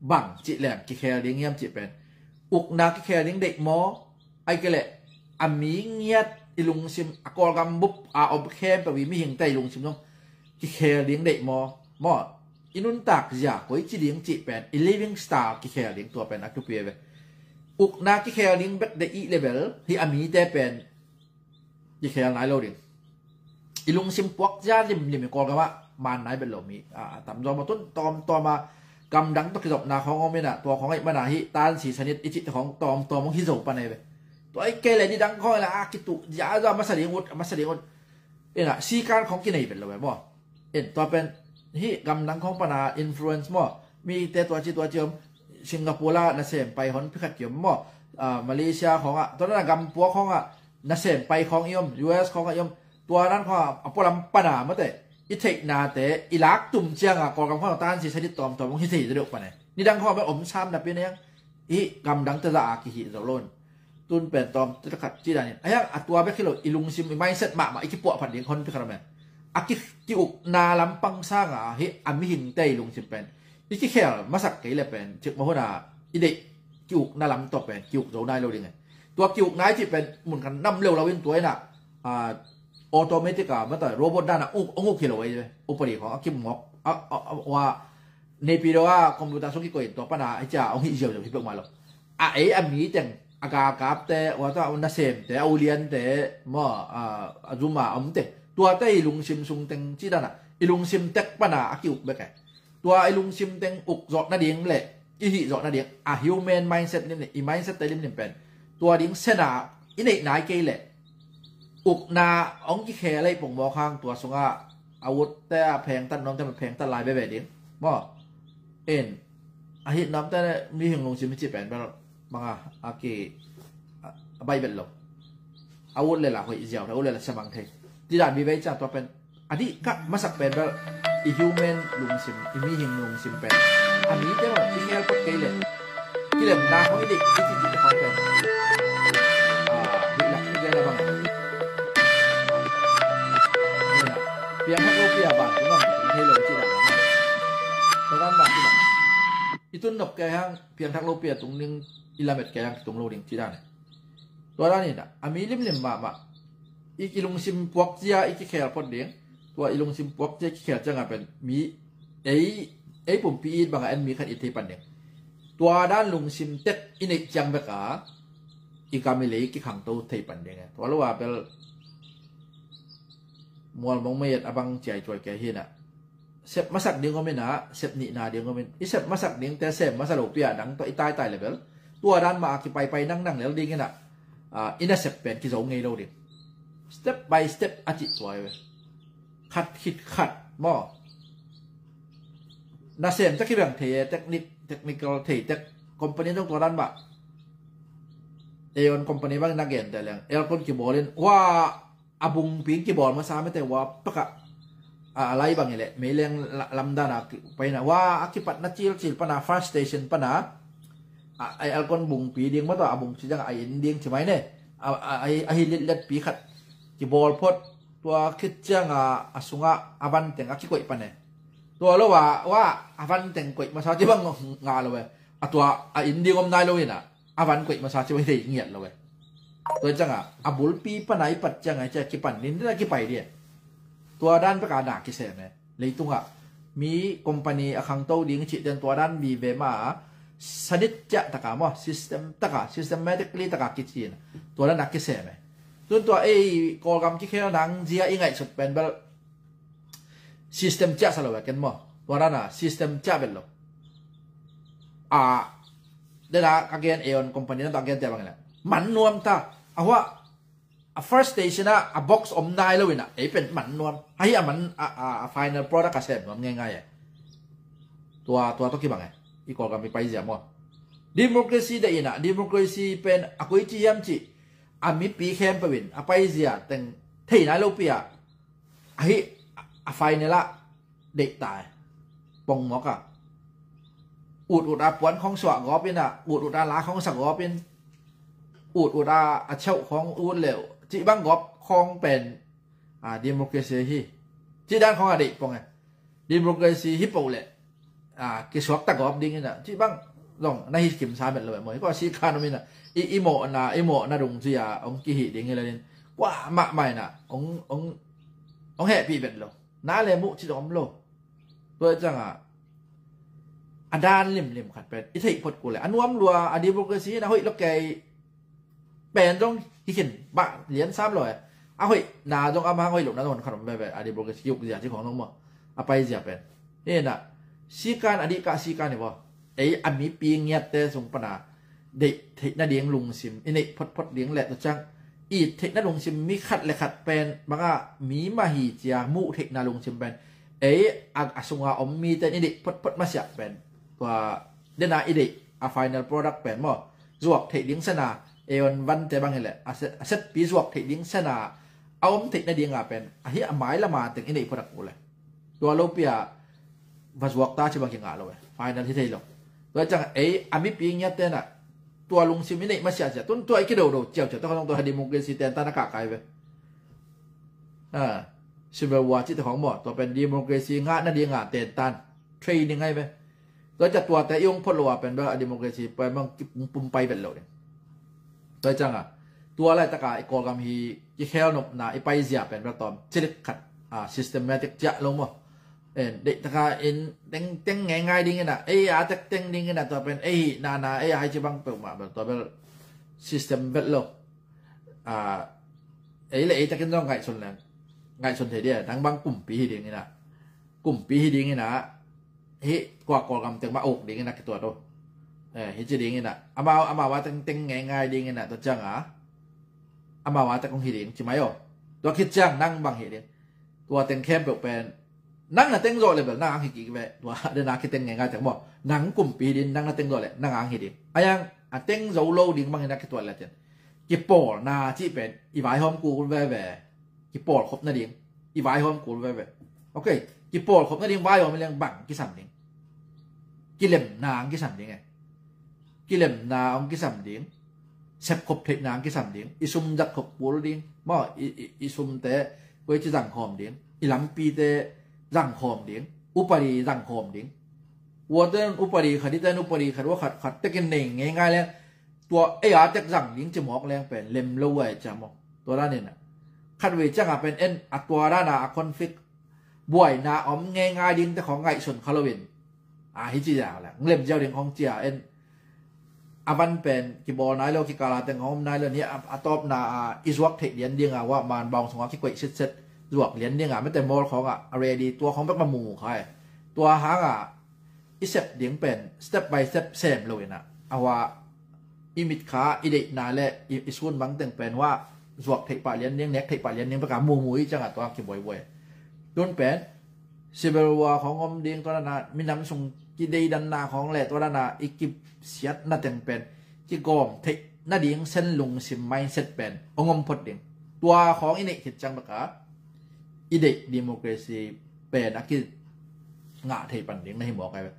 bang cih leng kikhel ding hiam cih pen ukna kikhel ding deih maw? Ahi kei leh a mi ngiat i lungsim, a Kawlgam bup a om khempeuh i mihingte i lungsim zong kikhel ding deih maw? Maw, i nuntak zia koi ci ding cih pen, i living style kikhel ding tua pen a thupi ve. Ukna kikhel ding bek deih ih le bel hi a mite pen kikhel nai lo ding. I lungsim puak zia limlim i Kawlgamah man nai bet lo mi, a, a tamzaw ma tun tawmtawm a gamdang tawh kizopna khawng om inah tua khawng aih mana hi tansi sanit i cihte khawng tawmtawm hong hi zo pan ahi ve. Tua aih kei le nidang khawng inah a kituh zia zia masa ding ut, masa ding ut inah sikan khawng kinei bet lo ve maw. En tua pen hih gamdang khawng pana influence maw? Mite tua ci tua ci om. Singapore ah nasem pai hon pikhat ki om maw? Ah, Malaysia khawngah, tua na gampuak khawngah nasem pai khawng i om, U S khawngah i om. Tua nan khawngah a pualam pana mate i theihnate i lak tum cianga Kawlgam khawngah tansi sadit tawmtawm hong hi thei zaw deuh pane. Nidang khawngah pen om sam napi neng. Hih gamdangte zah a kihih zo lo in. Tun pen tawm te khat ci danin a hiang a tua bek hi lo, i lungsim i mindset mahmah i kipuah phat ding hon pi khat a men a ki, ki-ukna lampang sanga hi a mihingte i lungsim pen i kikhel masak kei le pen cikmah huna i deih ki-ukna lam tawh pen ki-uk zo nai lo ding e. Tua ki-ukna i cih pen mun khat nam leu lo in tua inah, a, automatic a mata robot dana uk, ong uk hi lo ei ve. Upadi khawng a kimawk a, a, a, wa Naypyidaw a computer sung kikoih in tua pana a cia hong hih ziauziau hi peuhmah lo. A ei a mi teng, a galkapte, ua tua a nasemte, a uliante maw, a, a zuma a omte, tuate i lungsim sung teng ci dana i lungsim tek pana a ki-uk bek e. Tua i lungsim teng uk zawh nading le i hih zawh nading a human mindset limlim, i mindset te limlim pen tua ding sena i neih nai kei le ukna hong kikhel ei pongmawk hang tua sungah a utte a phengtat nuamte ma phengtat lai veve ding. Maw, en, a hi namte mihing lungsim hi cih pen bel banga a ki a baih bet lo. A ut le la hoih ziau thei, a ut le la semang thei. Ti dan vive ciang tua pen a dih kah masak pen bel i human lungsim, i mihing lungsim pen a mite maw i khel phot kei le kilemna hong i deih i cih cih hong pen. A, dih lak i gen a bang. Piangthak lopi a ban tung ngam tung thei lo cih dan a. Tua dan ban cih dan. I tun nop kei hang piangthak lopi a tung ding, i lamet kei hang tung lo ding cih dan. Tua dan in a mi limlim mahmah i, i lungsim puak cia i kikhel phot ding. Tua i lungsim puak cia i kikhel ciangah pen mi ei, ei pumpi it bangah en mi khat i thei pan ding. Tua dan lungsim tek i neih ciang bek a i kam i lei kikhangto thei pan ding. Tua lo a bel mual mong mei et a bang ciai cuai kei hi na. Sep masak ding om in a, sep nihna ding om in. I sep masak ding te sem masa lo pi a dang tawh i taitai le bel tua dan mah a kipaipai nangnang lel ding in a, a, i nasep pen kizo ngei lo ding. Step by step a cih tuai ve. Khat khit khat maw. Nasem te kibeng thei e, technic, technical thei tek company dong tua dan mah. Aeon company bang na gen te leng aircon kibawl in, wa, a bungpi kibawl masa mete wa paka a, a lai bang i le meileng la-, lamdan a ki-, paina wa a kipatna cilcil pana fire station pana a, a aircon bungpi ding maw tua a bungpi dang a in ding ci mai ne. A, a, a, a hi litlet pi khat kibawl phot tua khit ciang a, a sungah a vanteng a kikoih pane. Tua lo wa, wa a vanteng koih masa ci bang nga lo e. A tua a in ding om nai lo in a a van koih masa ci bang thei ngiat lo e. Tua ciang a, a bulpi pana i pat ciang a, cia kipan din dina kipai dia. Tua dan peka na kisem e. Leitungah mi company a khangto ding cih ten tua dan vive ma a sanit ciah taka maw, system taka, systematically taka kicin. Tua dan a kisem e. Tun tua ei Kawlgam kikhel nang zia i ngaihsut pen bel system ciah sa lo e ken maw. Tua dan a system ciah bel lo. A, dena ka gen Aeon company na tua gen te bang ina. Man nuam ta. A hua a first station a, a box om nai lo ina. Ei pen man nuam. Ahi a man a, a, a final product a sem nuam ngei ngai e. Tua, tua to kibang e. I Kawlgam i paizia maw. Democracy de ina. Democracy pen a koi ci hiam ci. A mipi khempeuh in a paizia teng thei nai lo pi a. Ahi a final a deih ta e. Pongmawk a. Ut ut a puan khong suah gawp in a, ut ut a la khong sa gawp in, ut ut a a cheuh khong ut leuh. Cih bang gawp khong pen a democracy hi. Cih dan khong a deih pong e. Democracy hi poh leh a kisuak ta gawp ding in a. Cih bang zong na hi kimsa met lo e maw. Hi kua si khan om in a. I, i mawhna, i mawhna dung ci a ong kihih ding hi le in. Kua mahmah in a ong, ong, ong hehpih vet lo. Na le muh ci zong om lo. Tua ciang a a dan limlim khat pen i theih phot kul le a nuam lua a democracy in a hoih lo kei pen zong hi khin bah lian sam lo e. A hoih na zong a mang hoih lo na zong khat om veve a democracy ki uk zia ci khong zong maw. A pai zia pen hi na sikan a dih kah sikan hi maw. Ei a mipi ngiatte sung pana deih theih nading lungsim i neih photphot ding le tua ciang it theih na lungsim mi khat le khat pen banga mi mah hi cia muh theih na lungsim pen ei a, a sunga om mite in i deih photphot masiah pen tua dena i deih a final product pen maw zuak theih ding sana Aeon vante bang hi le a set, a setpi zuak theih ding sana a om theih nadinga pen ahi a mai lama teng i neih phot a kul le. Tua lopi a va zuak ta ci bang kingah lo e. Final hi thei lo. Tua ciang ei a mipi ngiat tena tua lungsim i neih masiah sia tun tua i kidodo ciauciau tua kha zong tua democracy tentan a kahkai ve. Ha, civil war cih te khong maw tua pen democracy ngah nadinga tentan training ai ve. Tua ciang tuate i ong phot lo a pen bel a democracy pai mang kipum pai vet lo ding. Tua ciang a tua laitaka i Kawlgam hi i khelnopna i paizia pen bel tawm cilik khat a systematic ciah lo maw. En, deihtaka in tengteng ngeingai dingin a ei a tekteng dingin a tua pen ei hi nana ei a hai ci bang peuhmah bel tua bel system vet lo. A, ei le ei takin zong ngaihsun leng ngaihsun thei dia nang bang kumpi hi dingin a kumpi hi dingin a hi kua Kawlgam teng mah uk dingin a kituat uh. Eh, hi ci dingin a amau amau a tengteng ngeingai dingin a tua ciang a amau a tek hong hi ding ci mai aw. Tua khit ciang nang bang hi ding. Tua teng khempeuh pen Nang na teng zawh le bel nang ang hi kik ve. Tua dena kiteng ngeingai ciang maw, nang kumpi hi din, nang na teng zawh le nang ang hi ding. A yang a teng zo lo ding bangin a kituat le cian, kipawlna cih pen i vaihawm kul veve. Kipawlkhop nading i vaihawm kul veve. Ok, kipawlkhop nading vaihawm hi leng bang kisam ding? Kilemna ang kisam ding e. Kilemna ang kisam ding. Sepkhop theihna ang kisam ding. I sum zatkhop kul ding maw, i, i, i sumte koici zangkhawm ding, i lampite zangkhawm ding, upadi zangkhawm ding. Ua ten upadi khat, i ten upadi khat, ua khat khat tekin nei ngeingai leng, tua ei a tek zang ding ci mawk leng pen lem lo ai cia maw. Tua danin a khatvei cianga pen en a tua dana a conflict buaina om ngeingai dingte khawng ngaihsun kha loin, a hi ci ziau le lem ziau ding khawng cia en. A van pen kibawl nai lo, kikala teng khawng om nai lo ni, a, a tawpna a i zuak theih lian dinga, ua man bawng sunga kikoih sitset zuak lian dinga, mete mawl khawngah a ready, tua khawng bek ma mu kha e. Tua hanga i sep ding pen step by step sem lo ina, a hua i mitkha, i deihna le i, i sun bangteng pen hua zuak theih pah lian ding, nek theih pah lian ding beka mumu i cianga tua kibuaibuai. Tun pen civil war khawng om ding, tua dana minam sung kideidanna khawng le tua dana i kisiatna teng pen kigawm theih nading sen lungsim mindset pen hong om phot ding. Tua khawng i neih khit ciang beka i deih democracy pen a kingah thei pan ding na hi mawk ai ve.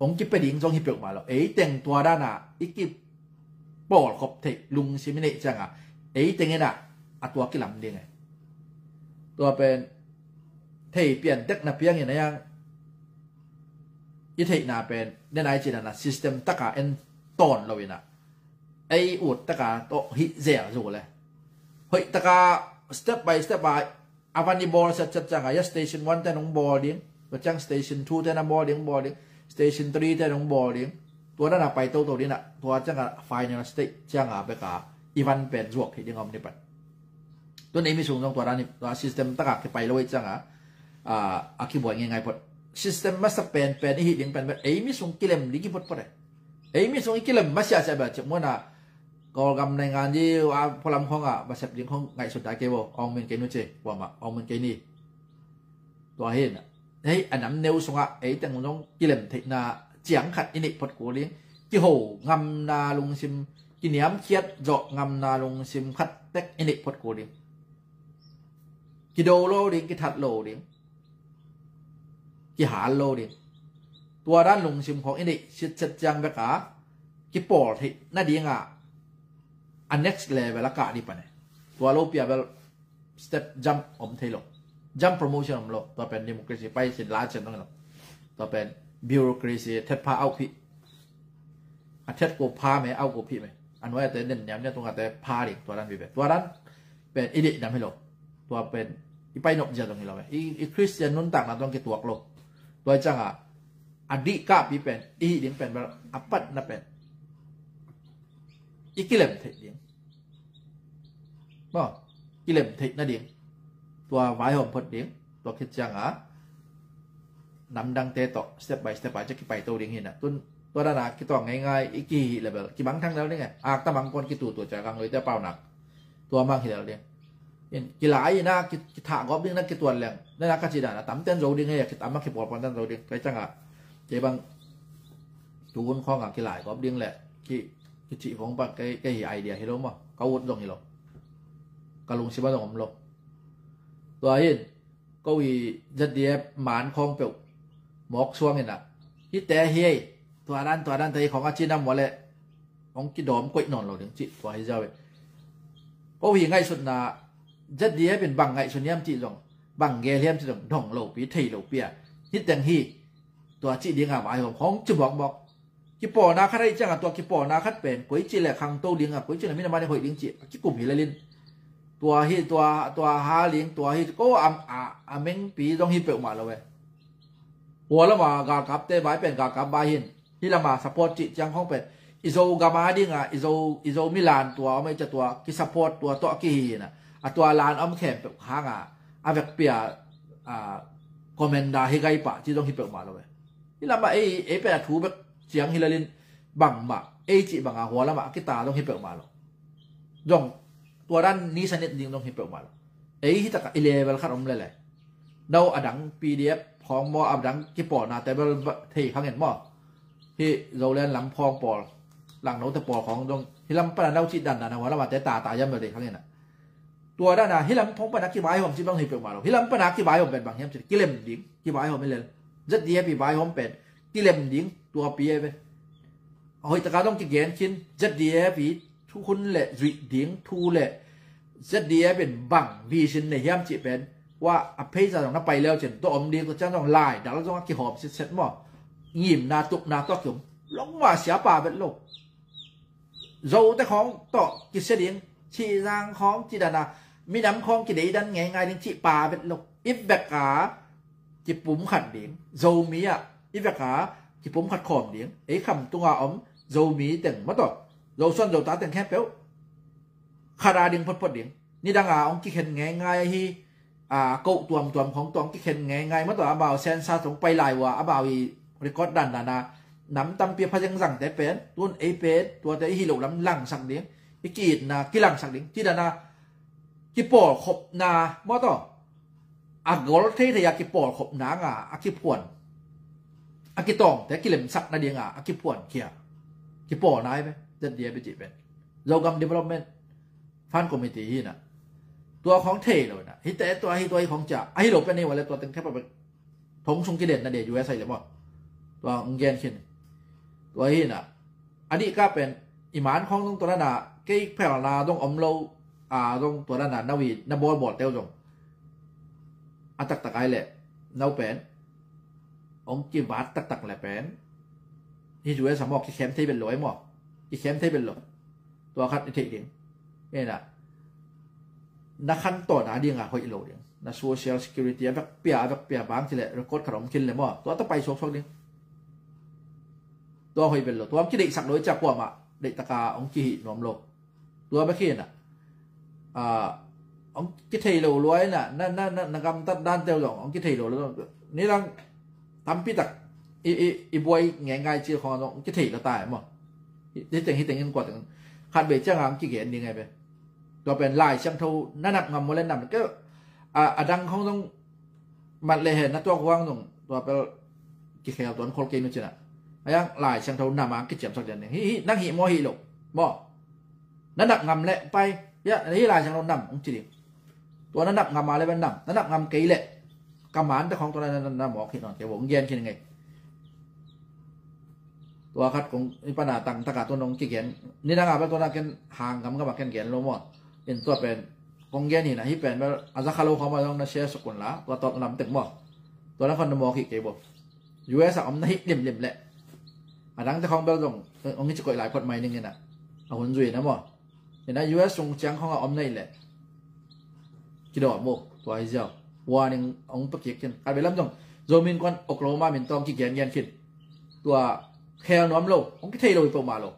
Hong kipia ding zong hi peuhmah lo. Ei teng tua dana i kipawlkhop theih lungsim i neih cianga ei teng ina a tua kilam ding e. Tua pen thei pian tek na piangin a yang i theihna pen, den ai cinana system taka en tawn lo ina, ei ut taka tawh hih zel zu le hoih taka step by step a a van i bawl setset cianga, ia station one ten hong bawl ding, tua ciang station two ten a bawl ding, bawl ding, station three ten hong bawl ding. Tua dana pai toto dina, tua cianga final stage cianga beka i van pen zuak theih ding om ni pan. Tun ei mi sung zong tua dana tua system taka kipai lo ei cianga, a, a kibuai ngeingai phot. System masa penpen i hih ding pen bel ei mi sung kilem ding kiphotphot e. Ei mi sung i kilem masiasia bel cik muana Kawlgam naingan ji a pualam khawngah va sep ding khawng ngaihsun ta kei bo, awng min kei nu ci, kuamah awng min kei ni. Tua hi na, hei a nam neu sungah ei teng zong kilem theihna ciang khat i neih phot kul ding. Kiho ngamna lungsim, kiniamkhiat zawh ngamna lungsim khat tek i neih phot kul ding. Kido lo ding, kithat lo ding, kihal lo ding. Tua dan lungsim khawng i neih sitset ciang beka kipawl theih nadinga a next level a kah dih pan e. Tua lo pia bel step jump om thei lo. Jump promotion om lo. Tua pen democracy pai sin la cian dong lo. Tua pen bureaucracy thet pha au phih. A thet ko pha me, au ko phih me. A nuai a te nen niam nia tunga te pha ding. Tua dan vive. Tua dan pen i dih dam hi lo. Tua pen i pai nop zia dong hi lo me. I, i Christian nuntakna dong kituak lo. Tua i cianga a dih kahpi pen i hih ding pen bel a patna pen i kilem theih ding. Maw, kilem theih nading. Tua vaihawm phot ding. Tua khit cianga namdangte tawh step by step a cia kipai to ding hi na. Tun tua dana kituang ngeingai i kihih le bel kibang thang lel ding e. Akta mang pon kitutu cia kang loite a paunak. Tua mang hi lel ding. In kilai ina ki, kithah gawp ding na kituan leng. Nana ka ci dana tamten zo ding e, kitam a kipawlpawl tan zo ding. Kai cianga kei bang tuhun khawnga kilai gawp ding le ki, kicih vong bang kei, kei hi idea hi lo maw. Ka ut zong hi lo. Ka lungsima zong om lo. Tua hin ko hi Z D F man khawng peuh mawk suang ina, hite hi ei, tua dan tua dan te hi khawng a cinam ua le hong kidawm koih nawn lo ding cih tua hi ziau e. Ko hi ngaihsutna Z D F in bang ngaihsun hiam cih zong, bang gel hiam cih zong dong lopi thei lopi a, hiteng hi tua cih dinga vaihawm khawng ci mawkmawk. Kipawlna khat ahi cianga tua kipawlna khat pen koici le khangto dinga, koici le minam a ding hoih ding ci a kikum hi lelin. Tua hi tua, tua ha ling tua hi ko a, a, a mengpi zong hi peuhmah lo e. Hua lama galkapte vai pen galkap vai hin, hi lama support cih ciang khawng pen i Zo gam a dinga i Zo, i Zo milan tua om ei cia tua kisupport tua tawh kihi hina. A tua lan om khempeuh hanga a vekpia, a, commander hi gai pah ci zong hi peuhmah lo e. Hi lama ei, ei pen a thu bek ciang hi lelin bangmah ei cih banga hua lamah a kita zong hi peuhmah lo. Zong tua dan ni sanit ding zong hi peuhmah lo. Ei hi taka i level khat om lele. No a dang P D F khawng maw, a dang kipawlna te bel thei khang in maw. Hih Zoland lam khawng pawl, Langno te pawl khawng dong hih lam pan a nau cih dandan a hua lam a te tata yam bel thei khang in a. Tua dan a hih lam khawng pan a kivaihawm cih bang hi peuhmah lo. Hih lam pan a kivaihawm pen bang hiam cih kilem ding kivaihawm hi lel. ZDF i vaihawm pen kilem ding tua pi e ve. A hoih taka dong kigen khin ZDF i thukhun le zuih ding thu le ZDF in bang vision nei hiam cih pen ua a pheisa zong na pai leu cin tua om ding tua ciang zong lai dal zong a kihawm sitset maw. Ngimna tupna tawh kium longmah siapa vet lo. Zote khawng tawh kisia ding, Cihzang khawng cih dan a minam khawng kideidan ngeingai ding cih pa vet lo. I vek a kipumkhat ding, Zomi ah i vek a kipumkhat khawm ding, ei kham tunga om Zomi teng maw tawh Zosuan Zota teng khempeuh khat a ding photphot ding. Nidang a hong kikhen ngeingai ahi, a, koh tuamtuam khawng tawh hong kikhen ngeingai maw tawh amau sensa tawh hong pai lai ua amau i record dandan a nam tampi a pha zengzangte pen tun ei pen tuate i hih loh lam langsak ding, i ki-itna kilangsak ding cih dan a kipawlkhopna maw tawh a gol theithei a kipawlkhopna nga a kiphuan a kitawngte kilemsak nadinga a kiphuan khia kipawlna hi ve. ZDF i cih pen Zogam Development Fund Committee hi na. Tua khawng thei lo na hite tua hi tua hi khawng cia a hi lo pen hi ua le tua teng khep a bek thong sung kidenna de US ahi le maw. Tua hong gen khin tua hi na. A dih ka pen i man khawng dong tua dana kei phelna dong om lo a dong tua dana nawi na bawlbawl teu dong a taktak ai leh nau pen hong kivat taktak le pen hi US a maw kikhem thei bet lo ai maw. Kikhem thei bet lo. Tua khat i theih ding. Ena na khan tawna dinga hoih lo ding na social security a vekpia a vekpia bang cile record khat om khin le maw tua ta pai suaksuak ding. Tua hoih bet lo tua hong kideihsak lo i cia kuamah deihtaka hong kihih nuam lo. Tua bek hi na hong kithei lo luai na na na na gamtat danteu zong hong kithei lo lo ni lang tampi tak i i i buai ngeingai cil khong zong hong kithei lo tai maw. Hiteng hiteng in kuateng khat bei cianga hong kigen ding ai be. Tua pen Lai Siangtho na nap ngam maw le nam ke a dang khong zong mat le he na tuak huang zong tua pel kikhel tuan khol kei nu cina. Ayang Lai Siangtho nam ang kiciamsak dian ding hi hi nang hi maw hi lo maw. Na nap ngam le pai ya hi Lai Siangtho nam hong ci ding. Tua na nap ngam a le ben nam na nap ngam kei le ka man te khong tua na na mawk hi non kei vong gen khin ngei. Tua khat kong i pana tang taka tua nong kigen ni nang a bel tua na ken hang gam gam a ken gen lo maw. In tua pen kong gen hi na hi pen bel a za kha lo khawm a zong na share sukun la tua tawt lam teng maw. Tua na khon na mawk hi kei bo. US a om na hi limlim le a dang te khong bel zong ong hi ci koih lai phot mai ning ina a hun zui na maw. Ina US sung ciang khong a om na hi le kidawm uh tua hi ziau. Warning ong pakik khin khat bel lam zong Zomin kuan Oklahoma min tawng kigen gen khin. Tua khel nuam lo ong kithei lo hi peuhmah lo.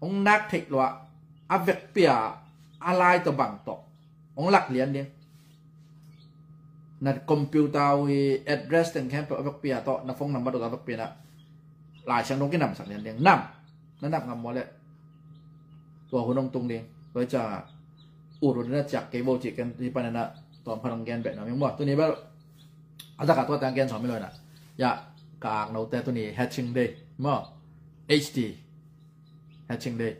Ong nak theih lo a vekpia a lai tawh bang tawh ong lak lian ding. Na computer uh i address teng khempeuh a vekpia tawh na phone number tawh a vekpia na Lai Siangtho kinamsak lian ding nam na nap ngam maw le. Tua hun ong tung ding tua i ca ut ut na ciak kei bo cih ken hi panena tawm khat ong gen beh nuam ing maw tuni bel a taka tua tang gen sawm i lo na. Ya ka aknote tuni hatching day maw. HD hatching day.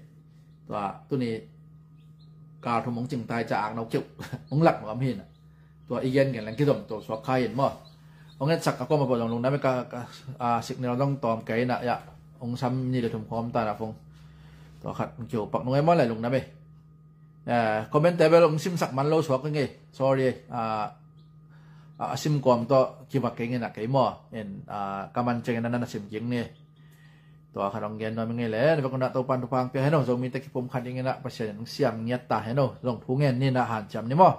Tua tuni kal thum hong cingtai ca akno keuh hong lak nuam hi na. Tua i gen gen leng kizom to suak kha in maw. Hong etsak ka koma pawh zong lungdam e ka signal zong tawm kei na ya. Hong sam ni le thum khawm ta na phung. Tua khat hong kiho pak nung e maw le lungdam e. Comment te bel hong simsak man lo suak ka ngei sorry. A sim kawm tawh kivak kei ngei na kei maw in ka man cengin a nan a sim king ni. Tua khat hong gen nuam i ngei le na vek unah Topan thupha hong pia heno Zomite kipum khat dingin ah Pasian in hong siam ngiat ta heno zong thu ngen ni na hanciam ni maw.